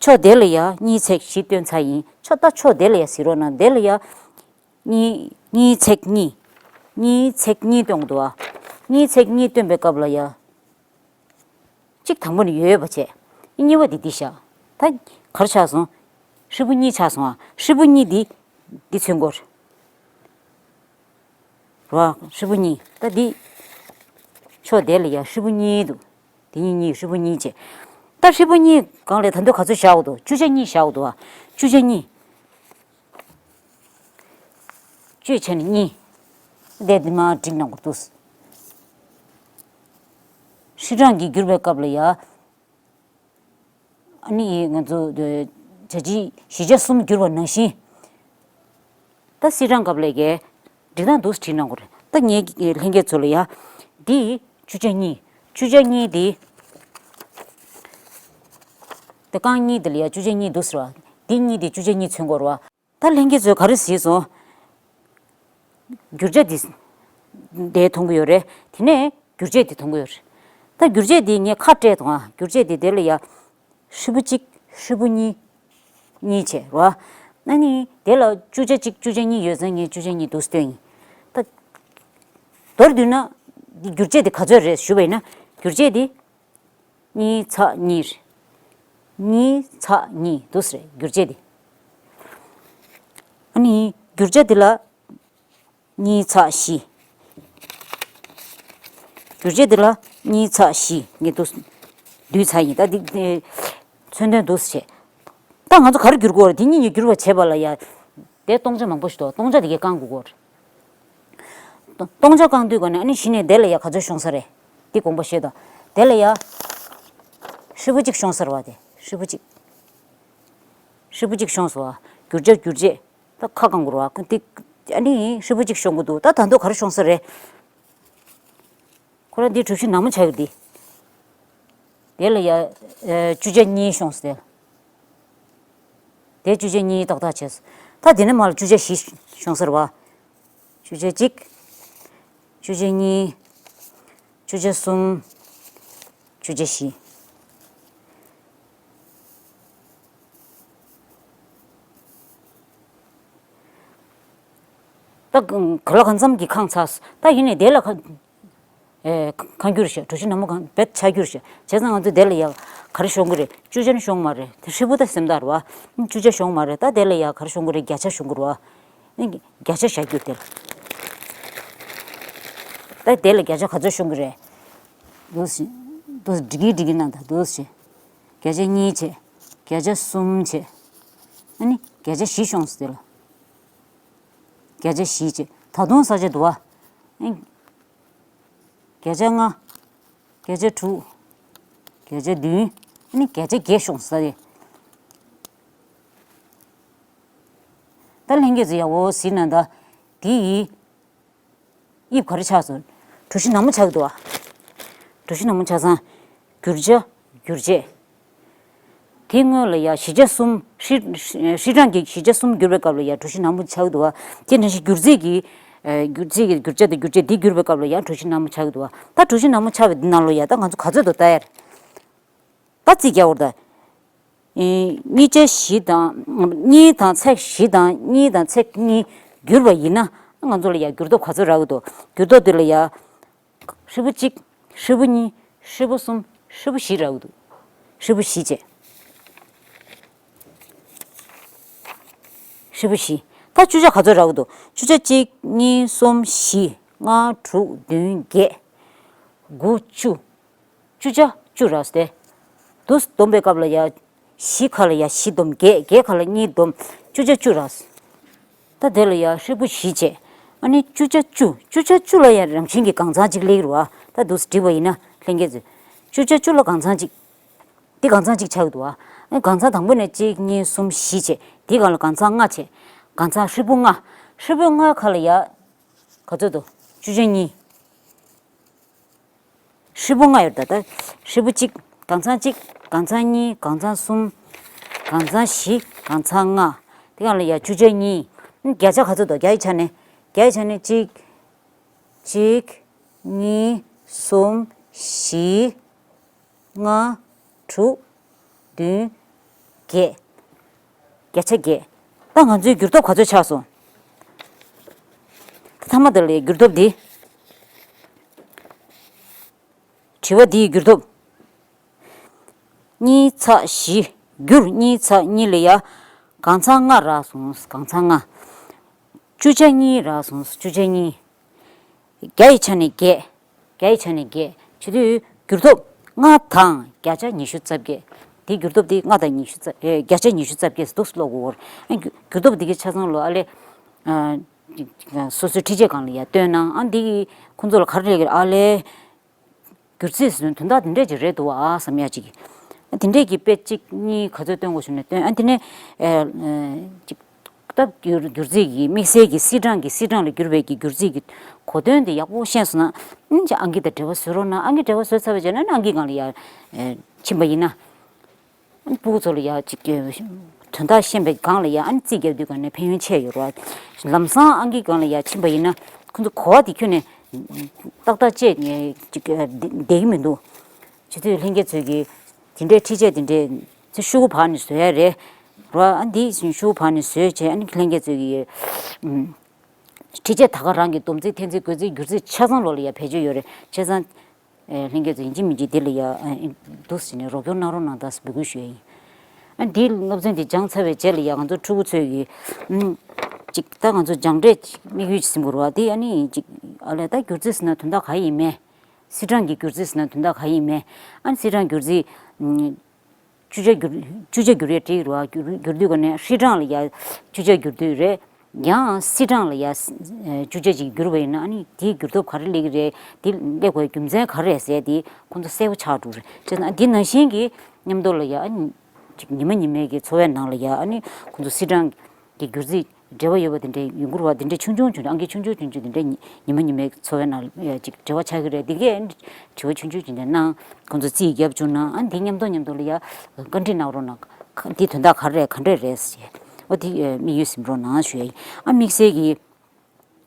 ཕྱོགས་དེ་ལ་ཡ་གཉིས་ཚེག་བཞི་བཏོན་ཚར་ཡིན། ཕྱོགས་ད་ཕྱོགས་དེ་ལ་ཡ་གཟིགས་རོགས་གནང་། དེ་ལ་ཡ། གཉིས་གཉིས་ཚེག་གཉིས། གཉིས་ཚེག་གཉིས་བཏོན་འདུག་ཨ། གཉིས་ཚེག་གཉིས་བཏོན་པའི་སྐབས་ལ་ཡ། གཅིག་དང་པོ་ནས་ཡོད་ཡོད་པ་བྱས། གཉིས་པ་དེ་འདི་བཞག་ད་ག་རེ་ཆགས་སོང་། ཧྲིལ་པོ་གཉིས་ཆགས་སོང་ཨ། ཧྲིལ་པོ་གཉིས་འདི་འདི་མཚོན་དགོས་རེད་བ། ཧྲིལ་པོ་གཉིས་ད་འདི། ཕྱོགས་དེ་ལ་ཡ་ཧྲིལ་པོ་གཉིས་འདུག་དེ་གཉིས་གཉིས་ཧྲིལ་པོ་གཉིས་བྱས། ད་ཧྲིལ་པོ་གཉིས་སྒང་ལ་ད་དུང་ག་ཚོད་བཞག་འདུག་བཅུ་ཆ་གཉིས་བཞག་འདུག་བ། བཅུ་ཆ་གཉིས། བཅུའི་ཆ་ནས་གཉིས། དེ་འདི་མ་བསྒྲིགས་གནང་དགོས་འདུག་ཧྲིལ་གྲངས་ཀྱིས་བསྒྱུར་བའི་སྐབས་ལ་ཡ། ཨ་ནི་ང་ཚོ་བྱ་བྱིའི་བཞི་ཆ་གསུམ་བསྒྱུར་བ་ནང་བཞིན། ད་ཧྲིལ་གྲངས་སྐབས་ལ་གའི་སྒྲིག་སྟངས་འདུག་སེ་བྲིས་གནང་དགོས་རེད། ད་ངས་ལྷན་རྒྱས་ཚོ་ལ་ཡ། འདི་བཅུ་ཆ་གཉིས། བཅུ་ཆ་གཉིས་འདི། ད་རྐང་གཉིས་འདི་ལ་ཡ་བཅུ་ཆ་གཉིས་འདུག་ཟེར་བ། འདི་གཉིས་འདི་བཅུ་ཆ་གཉིས་མཚོན་དགོས་རེད་བ། ད་ལྷན་རྒྱས་ཚོས་ག་རེ་གཟིགས་སོང་། བསྒྱུར་བྱ་འདི། འདི་མཐོང་གི་ཡོད་རེད། དེ་ནས་བསྒྱུར་བྱེད་འདི་མཐོང་གི་ཡོད་རེད། ད་བསྒྱུར་བྱེད་འདི་ངས་ཁ་སྤྲད་དང་། བསྒྱུར་བྱེད་འདི་དེ་ལ་ཡ། ཧྲིལ་པོ་གཅིག་ཧྲིལ་པོ་གཉིས། གཉིས་བྱས་རོ། ཨ་ནི་དེ་ལ་བཅུ་ཆ་གཅིག་བཅུ་ཆ་གཉིས་ཡོད་ཙང་ངས་བཅུ་ཆ་གཉིས་འདུག་སྟོན་ཡིན། ད། མདོར་བསྡུས་ན། འདི་བསྒྱུར་བྱེད་དེ་ག་ཚོད་རེད་ཞུས་པ་ཡིན་ན། བསྒྱུར་བྱེད་དེ། གཉིས་ཚེག་གཉིས་རེད། གཉིས་ཚེག་གཉིས་འདུག་སེ་རེད་བསྒྱུར་བྱེད་དེ། ཨ་ནི་བསྒྱུར་བྱ་དེ་ལ། གཉིས་ཚེག་བཞི། བསྒྱུར་བྱེད་འདི་ལ་གཉིས་ཚེག་བཞི་ངས་འདུག་བསྡུས་ཚར་ཡིན། ད་འདི་འདི་མཚོན་དོན་འདུག་སེ་བྱས། ད་ང་ཚོ་ག་རེ་བསྒྱུར་དགོས་རེད། འདི་གཉིས་ཀྱི་བསྒྱུར་བ་བྱེད་པ་ལ་ཡ། དེ་སྟོང་ཆ་མང་པོ་ཞིག་འདུག་སྟོང་ཆ་དེ་གས་བསྐང་དགོས་ཀྱི་རེད། སྟོང་ཆ་བསྐང་དུས་ག་ནས་ཨ་ནི་གཞི་ནས་དེ་ལ་ཡ་ག་ཚོད་ཤོང་ས་རེད། འདི་དགོངས་པ་བཞེས་དང་། དེ་ལ་ཡ། ཧྲིལ་པོ་གཅིག་ཤོང་ས་རེད་བ་དེ་ཧྲིལ་པོ་གཅིག་ཧྲིལ་པོ་གཅིག་ཤོང་སོང་བ། བསྒྱུར་བྱ་བསྒྱུར་བྱེད། ད་ཁ་བསྐང་དགོས་རེད་བ། ཁོ་འདི། ཨ་ནི་ཧྲིལ་པོ་གཅིག་ཤོང་གི་འདུག་ད་ད་དུང་ག་རེ་ཤོང་ས་རེད། ཁོ་རང་འདི་གྲུ་བཞི་ནག་མོ་ཆགས་ཀྱི་འདི། དེ་ལ་ཡ། ཨེ། བཅུ་ཆ་གཉིས་ཤོང་ས་དེ། དེ་བཅུ་ཆ་གཉིས་ཏག་ཏག་བྱས་སོང་། ད་དེ་ནས་མར་བཅུ་ཆ་བཞི་ཤོང་ས་རེད་བ། བཅུ་ཆ་གཅིག་བཅུ་ཆ་གཉིས། བཅུ་ཆ་གསུམ། བཅུ་ཆ་བཞི། ད་ག་ལ་གང་འཚམ་གྱི་བསྐང་ཚར། ད་ཡིན་ནས་དེ་ལ་ཁ། ཨེ། བསྐང་རྒྱུ་རེད་ཤག་གྲུ་བཞི་ནག་མོ་གང་བེད་ཆགས་རྒྱུ་རེད་ཤག་བྱས་ཙང་ང་ཚོས་དེ་ལ་ཡ་ག་རེ་ཤོང་གི་རེད། བཅུ་ཆ་ནི་ཤོང་མ་རེད། དེ་ཧྲིལ་པོ་ད་སེམས་ཐག་རེད་བ། བཅུ་ཆ་ཤོང་མ་རེད། ད་དེ་ལ་ཡ་ག་རེ་ཤོང་གི་རེད། བརྒྱ་ཆ་ཤོང་གི་རེད་བ། བརྒྱ་ཆ་བཞག་རྒྱུ་དེ་ལ། ད་དེ་ལ་བརྒྱ་ཆ་ག་ཚོད་ཤོང་གི་རེད། འདུག་སེ། འདུག་སེ་འགྲིག་གི་འགྲིག་གི་གནང་དང་འདུག་སེ། བརྒྱ་ཆ་གཉིས་བྱས། བརྒྱ་ཆ་གསུམ་བྱས། ཨ་ནི་བརྒྱ་ཆ་བཞི་ཤོང་སོང་དེ་ལ། བརྒྱ་ཆ་བཞི་བྱས། ད་དུང་ས་ཆ་འདུག་བ། ཨ་ནི། བརྒྱ་ཆ་ལྔ། བརྒྱ་ཆ་དྲུག་བརྒྱ་ཆ་བདུན། ཨ་ནི་བརྒྱ་ཆ་བརྒྱད་ཤོང་ས་རེད། ད་ལྷན་རྒྱས་ཚོ་ཡག་པོ་གཟིགས་གནང་དང་། དེ་ཡི། དབྱིབས་ག་རེ་ཆགས་སོང་། གྲུ་བཞི་ནག་མོ་ཆགས་འདུག་བ། གྲུ་བཞི་ནག་མོ་ཆགས་ཙང་། བསྒྱུར་བྱ། བསྒྱུར་བྱེད། དེའི་སྔོན་ལ་ཡ་བཞི་ཆ་གསུམ། ཧྲིལ་ཧྲིལ་གྲངས་ཀྱི་བཞི་ཆ་གསུམ་བསྒྱུར་བའི་སྐབས་ལ་ཡ་གྲུ་བཞི་ནག་མོ་ཆགས་འདུག་བ། དེ་ནང་བཞིན་བསྒྱུར་རྩིས་ཀྱི། ཨ། བསྒྱུར་རྩིས་ཀྱི་བསྒྱུར་བྱ་དང་བསྒྱུར་བྱེད་འདི་བསྒྱུར་བའི་སྐབས་ལ་ཡ་གྲུ་བཞི་ནག་མོ་ཆགས་འདུག་བ། ད་གྲུ་བཞི་ནག་མོ་ཆགས་པའི་འདི་ནང་ལ་ཡ་ད་ང་ཚོ་ག་ཚོད་འདུག་ལྟ་ཡ་རེད། ད་རྩིས་རྒྱག་དགོས་རེད་ད། ཨེ། གཉིས་ཆ་བཞི་དང་། གཉིས་དང་ཚེག་བཞི་དང་གཉིས་དང་ཚེག་གཉིས་བསྒྱུར་བ་ཡིན་ན། ང་ཚོ་ལ་ཡ་བསྒྱུར་སྟོབས་ག་ཚོད་རག་གི་འདུག་བསྒྱུར་སྟོབས་དེ་ལ་ཡ། ཧྲིལ་པོ་གཅིག་ཧྲིལ་པོ་གཉིས། ཧྲིལ་པོ་གསུམ། ཧྲིལ་པོ་བཞི་རག་གི་འདུག་ཧྲིལ་པོ་བཞི་བྱས། ཧྲིལ་པོ་བཞི། ད་བཅུ་ཆ་ག་ཚོད་རག་གི་འདུག་བཅུ་ཆ་གཅིག་གཉིས། གསུམ། བཞི། ལྔ། དྲུག་བདུན། བརྒྱད། དགུ། བཅུ། བཅུ་ཆ་བཅུ་རག་སྟེ། འདུག་སེ་བསྡོམས་པའི་སྐབས་ལ་ཡ། བཞི་ཁ་ལ་ཡ་བཞི་བསྡོམས་བརྒྱད། བརྒྱད་ཁ་ལ་གཉིས་བསྡོམས། བཅུ་ཆ་བཅུ་རག་སོང་། ད་དེ་ལ་ཡ་ཧྲིལ་པོ་བཞི་བྱས། ཨ་ནི་བཅུ་ཆ་བཅུ། བཅུ་ཆ་བཅུ་ལ་ཡ་རང་བཞིན་གྱི་གང་ཚང་གཅིག་སླེབས་རེད་བ། ད་འདུག་སེ་བྲིས་པ་ཡིན་ན་ལྷན་རྒྱས་ཚོས། བཅུ་ཆ་བཅུ་ལ་གང་ཚང་གཅིག་འདི་གང་ཚང་གཅིག་ཆགས་ཀྱི་འདུག་བ། ཨ་ནི་གང་ཚང་དང་པོ་ནས་གཅིག་གཉིས། གསུམ། བཞི་བྱས། འདི་སྒང་ལ་གང་ཚང་ལྔ་བྱས། གང་ཚང་ཧྲིལ་པོ་ལྔ། ཧྲིལ་པོ་ལྔ་ཁ་ལ་ཡ། ག་ཚོད་འདུག་བཅུ་ཆ་གཉིས། ཧྲིལ་པོ་ལྔ་ཡོད་ད་ལྟ། ཧྲིལ་པོ་གཅིག་གང་ཚང་གཅིག་གང་ཚང་གཉིས། གང་ཚང་གསུམ། གང་ཚང་བཞི། གང་ཚང་ལྔ། དེ་གང་ལ་ཡ་བཅུ་ཆ་གཉིས། བརྒྱ་ཆ་ག་ཚོད་འདུག་བརྒྱ་ཡི་ཆ་ནས། བརྒྱ་ཡི་ཆ་ནས་གཅིག་གཅིག་གཉིས། གསུམ། བཞི། ལྔ། དྲུག་བདུན། བརྒྱད། བརྒྱ་ཆ་བརྒྱད། ད་ང་ཚོའི་བསྒྱུར་སྟོབས་ག་ཚོད་ཆགས་སོང་། ཐ་མ་དེ་ལ་བསྒྱུར་སྟོབས་འདི། དྲི་བ་འདིའི་བསྒྱུར་སྟོབས། གཉིས་ཚེག་བཞི་བསྒྱུར་གཉིས་ཚེག་གཉིས་ལ་ཡ། གང་ཚང་ལྔ་རག་སོང་། གང་ཚང་ལྔ། བཅུ་ཆ་གཉིས་རག་སོང་། བཅུ་ཆ་གཉིས། བརྒྱ་ཡི་ཆ་ནས་བརྒྱད། བརྒྱ་ཡི་ཆ་ནས་བརྒྱད། བྱེད་དུས་བསྒྱུར་སྟོབས་ལྔ་དང་བརྒྱ་ཆ་ཉི་ཤུ་རྩ་བརྒྱད། དེའི་བསྒྱུར་སྟོབས་དེ་ལྔ་དང་ཉི་ཤུ་རྩ། ཨེ། བརྒྱ་ཆ་ཉི་ཤུ་རྩ་བརྒྱད་འདུག་སེ་ཀློག་དགོས་ཀྱི་རེད། ཨ། བསྒྱུར་སྟོབས་འདི་གི་ཆ་ཚང་ལོ། ཨ་ལས། ཨ། སོ་སོའི་འཕྲུལ་ཆས་སྒང་ལ་ཡ་སྟོན་ན། ཨ། འདི་གིས་ཁོང་ཚོ་ལ་ག་རེ་རེད་ཀྱི་རེད། ཨ་ལས། བསྒྱུར་རྩིས་ཟེར་དོན་དག་འདི་འདྲས་ཅིག་རེད་འདུག་ཨ་བསམ་ཡ་ཅིག། དེ་འདྲས་ཀྱི་དཔེ་གཅིག་གཉིས་ག་ཚོད་སྟོན་དགོས་བྱུང་ན་སྟོན། ཨ། དེ་ནས། ཨེ། ཨེ། ཅིག་སྟབས་བསྒྱུར་བསྒྱུར་རྩིས་ཀྱི་དམིགས་བསལ་གྱི་སིལ་གྲངས་ཀྱི། སིལ་གྲངས་ལ་བསྒྱུར་བའི་གི་བསྒྱུར་རྩིས་ཀྱི་གོ་དོན་དེ་ཡག་པོ་ཤེས་སོང་ན། ཨང་ཀི་དང་འབྲེལ་བ་བཟོ་རོགས་གནང་། ཨང་ཀི་འབྲེལ་བ་བཟོས་ཚར་བའི་རྗེས་ན་ཨང་ཀི་སྒང་ལ་ཡ། ཨེ། ཕྱིན་པ་ཡིན་ན། ཕྲུ་གུ་ཚོ་ལ་ཡ་ཅིག་དོན་དག་ཤེས་པའི་སྒང་ལ་ཡ། ཨ་ནི་རྩིས་རྒྱག་དུས་སྒང་ནས་ཕན་ཡོན་ཆེ་ཡོད་རེད། ལམ་སང་ཨང་ཀི་སྒང་ལ་ཡ་ཕྱིན་པ་ཡིན་ན། ཁོ་ཚོ་གོ་བ་དེ་ཁྱོན་ནས་ཏག་ཏག་བྱས་ནས་ཅིག་བསྡད་ཀྱི་མི་འདུག་བྱེད་དུས་ལྷན་རྒྱས་ཚོས་ཀྱིས་དེ་འདྲའི་འཕྲུལ་ཆས་དེ་འདྲའི་ ཤོག་གུ་ཕར་ནས་བཟོ་ཡ་རེད། རོ། ཨ་འདི་ཤོག་གུ་ཕར་ནས་བཟོས་བྱས། ཨ་ནི་ལྷན་རྒྱས་ཚོས་ཀྱི་ཨམ། ཁྲིད་ཆས་ད་ག་རང་གི་སྡོམ་རྩིས་འཐེན་རྩིས་བགོ་རྩིས་བསྒྱུར་རྩིས་ཆ་ཚང་ལོགས་ལ་ཡ་བེད་སྤྱོད་ཡོད་རེད། བྱས་ཙང་། ཨེ། ལྷན་རྒྱས་ཚོ་ཡིན་གཅིག་མིན་གཅིག་འདི་ལ་ཡ། ཨེ། འདུག་ཟེར་ནས་རོགས་སྐྱོར་གནང་རོགས་གནང་དང་ཟེར་འབོད་སྐུལ་ཞུ་ཡ་ཡིན། ཨ་འདིའི་སློབ་ཚན་འདི་སྦྱངས་ཚར་བའི་རྗེས་ལ་ཡ། ང་ཚོ་ཕྲུ་གུ་ཚོས་ཀྱི་ཨམ། ཅིག་ད་ང་ཚོ་སྦྱངས་འབྲས་དམིགས་ཡུལ་ཟིན་དགོས་རེད་བ། དེ་ཨ་ནི་ཅིག་ཨ་ལས་ད་བསྒྱུར་རྩིས་ཟེར་ན་དོན་དག་ག་ཡིན་མེད། སིལ་གྲངས་ཀྱི་བསྒྱུར་རྩིས་ཟེར་ན་དོན་དག་ག་ཡིན་མེད། ཨ་ནི་སིལ་གྲངས་བསྒྱུར་རྩིས། ཨམ། བཅུ་ཆ་བསྒྱུར། བཅུ་ཆ་བསྒྱུར་ཡས་བྲིས་རོགས། བསྒྱུར་བསྒྱུར་དུས་ག་ནས་ཧྲིལ་གྲངས་ལ་ཡ་བཅུ་ཆ་བསྒྱུར་དུས་རེད། ཡང་སིལ་གྲངས་ལ་ཡ་བཅུ་ཆ་ཅིག་བསྒྱུར་བ་ཡིན་ན། ཨ་ནི་དེའི་བསྒྱུར་སྟོབས་ག་རེ་སླེབས་ཀྱི་རེད། དེ་སླེབས་དགོས་རྒྱུ་མཚན་ག་རེ་རེད་ཟེར་དེ་ཁོང་ཚོ་གསལ་པོ་ཆགས་འགྲོ་རེད། བྱས་ཙང་འདི་ནང་བཞིན་གྱི་མཉམ་དུ་ལ་ཡ། ཨ་ནི་ཅིག་ཉི་མ་ཉི་མའི་གི་འཚོ་བའི་ནང་ལ་ཡ། ཨ་ནི་ཁོང་ཚོ་སིལ་གྲངས་ཀྱི་བསྒྱུར་རྩིས་འབྲེལ་བ་ཡོད་པ་དེ་འདྲའི་ཡོང་གི་རེད་བ། དེ་འདྲའི་ཆུང་ཆུང་ཆུང་ཆུང་། ཨང་ཀི་ཆུང་ཆུང་ཆུང་ཆུང་དེ་འདྲའི་ཉི་ཉི་མ་ཉི་མའི་འཚོ་བའི་ནང་ལ་ཅིག་འབྲེལ་བ་ཆགས་ཀྱི་རེད། དེ་གས་དྲི་བ་ཆུང་ཆུང་ཆུང་ཆུང་གནང་། ཁོང་ཚོ་རྩིས་རྒྱབ་བཅུག་ན། ཨ་འདི་མཉམ་དུ་མཉམ་དུ་ལ་ཡ་བཀའ་འདྲི་གནང་རོགས་གནང་། འདི་དོན་དག་ག་རེ་རེད། ག་འདྲ་རེད་ཟེར། འོ་དེ་དམིགས་ཡུལ་ཟིན་རོགས་གནང་ཞུ་ཡ་ཡིན། ཨ་དམིགས་བསལ་གྱི་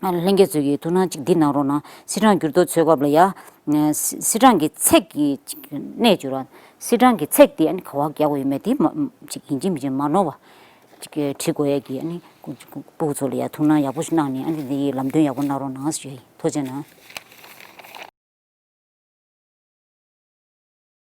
ཨ་ལྷན་རྒྱས་ཚོས་ཀྱི་ཐུགས་སྣང་ཅིག་འདི་གནང་རོགས་གནང་། སིལ་གྲངས་འགྱུར་ལྡོག་འཚོལ་སྐབས་ལ་ཡ། སིལ་སིལ་གྲངས་ཀྱི་ཚེག་གི་ཅིག་གནས་སྦྱོར་བ། སིལ་གྲངས་ཀྱི་ཚེག་དེ་ཨ་ནི་ག་པར་རྒྱག་དགོས་ཡོད་མེད་དེ་མ་ཅིག་ཡིན་གཅིག་མིན་གཅིག་མ་ནོར་བ་ཅིག་བྲིས་དགོས་ཡ་གི། ཨ་ནི་སྤུ་གུ་ཚོ་ལ་ཡ་ཐུགས་སྣང་ཡག་པོ་ཞིག་གནང་ནས། ཨ་ནི་འདི་ལམ་སྟོན་ཡག་པོ་གནང་རོགས་གནང་ཞུ་ཡ་ཡིན། ཐུགས་རྗེ་གནང་།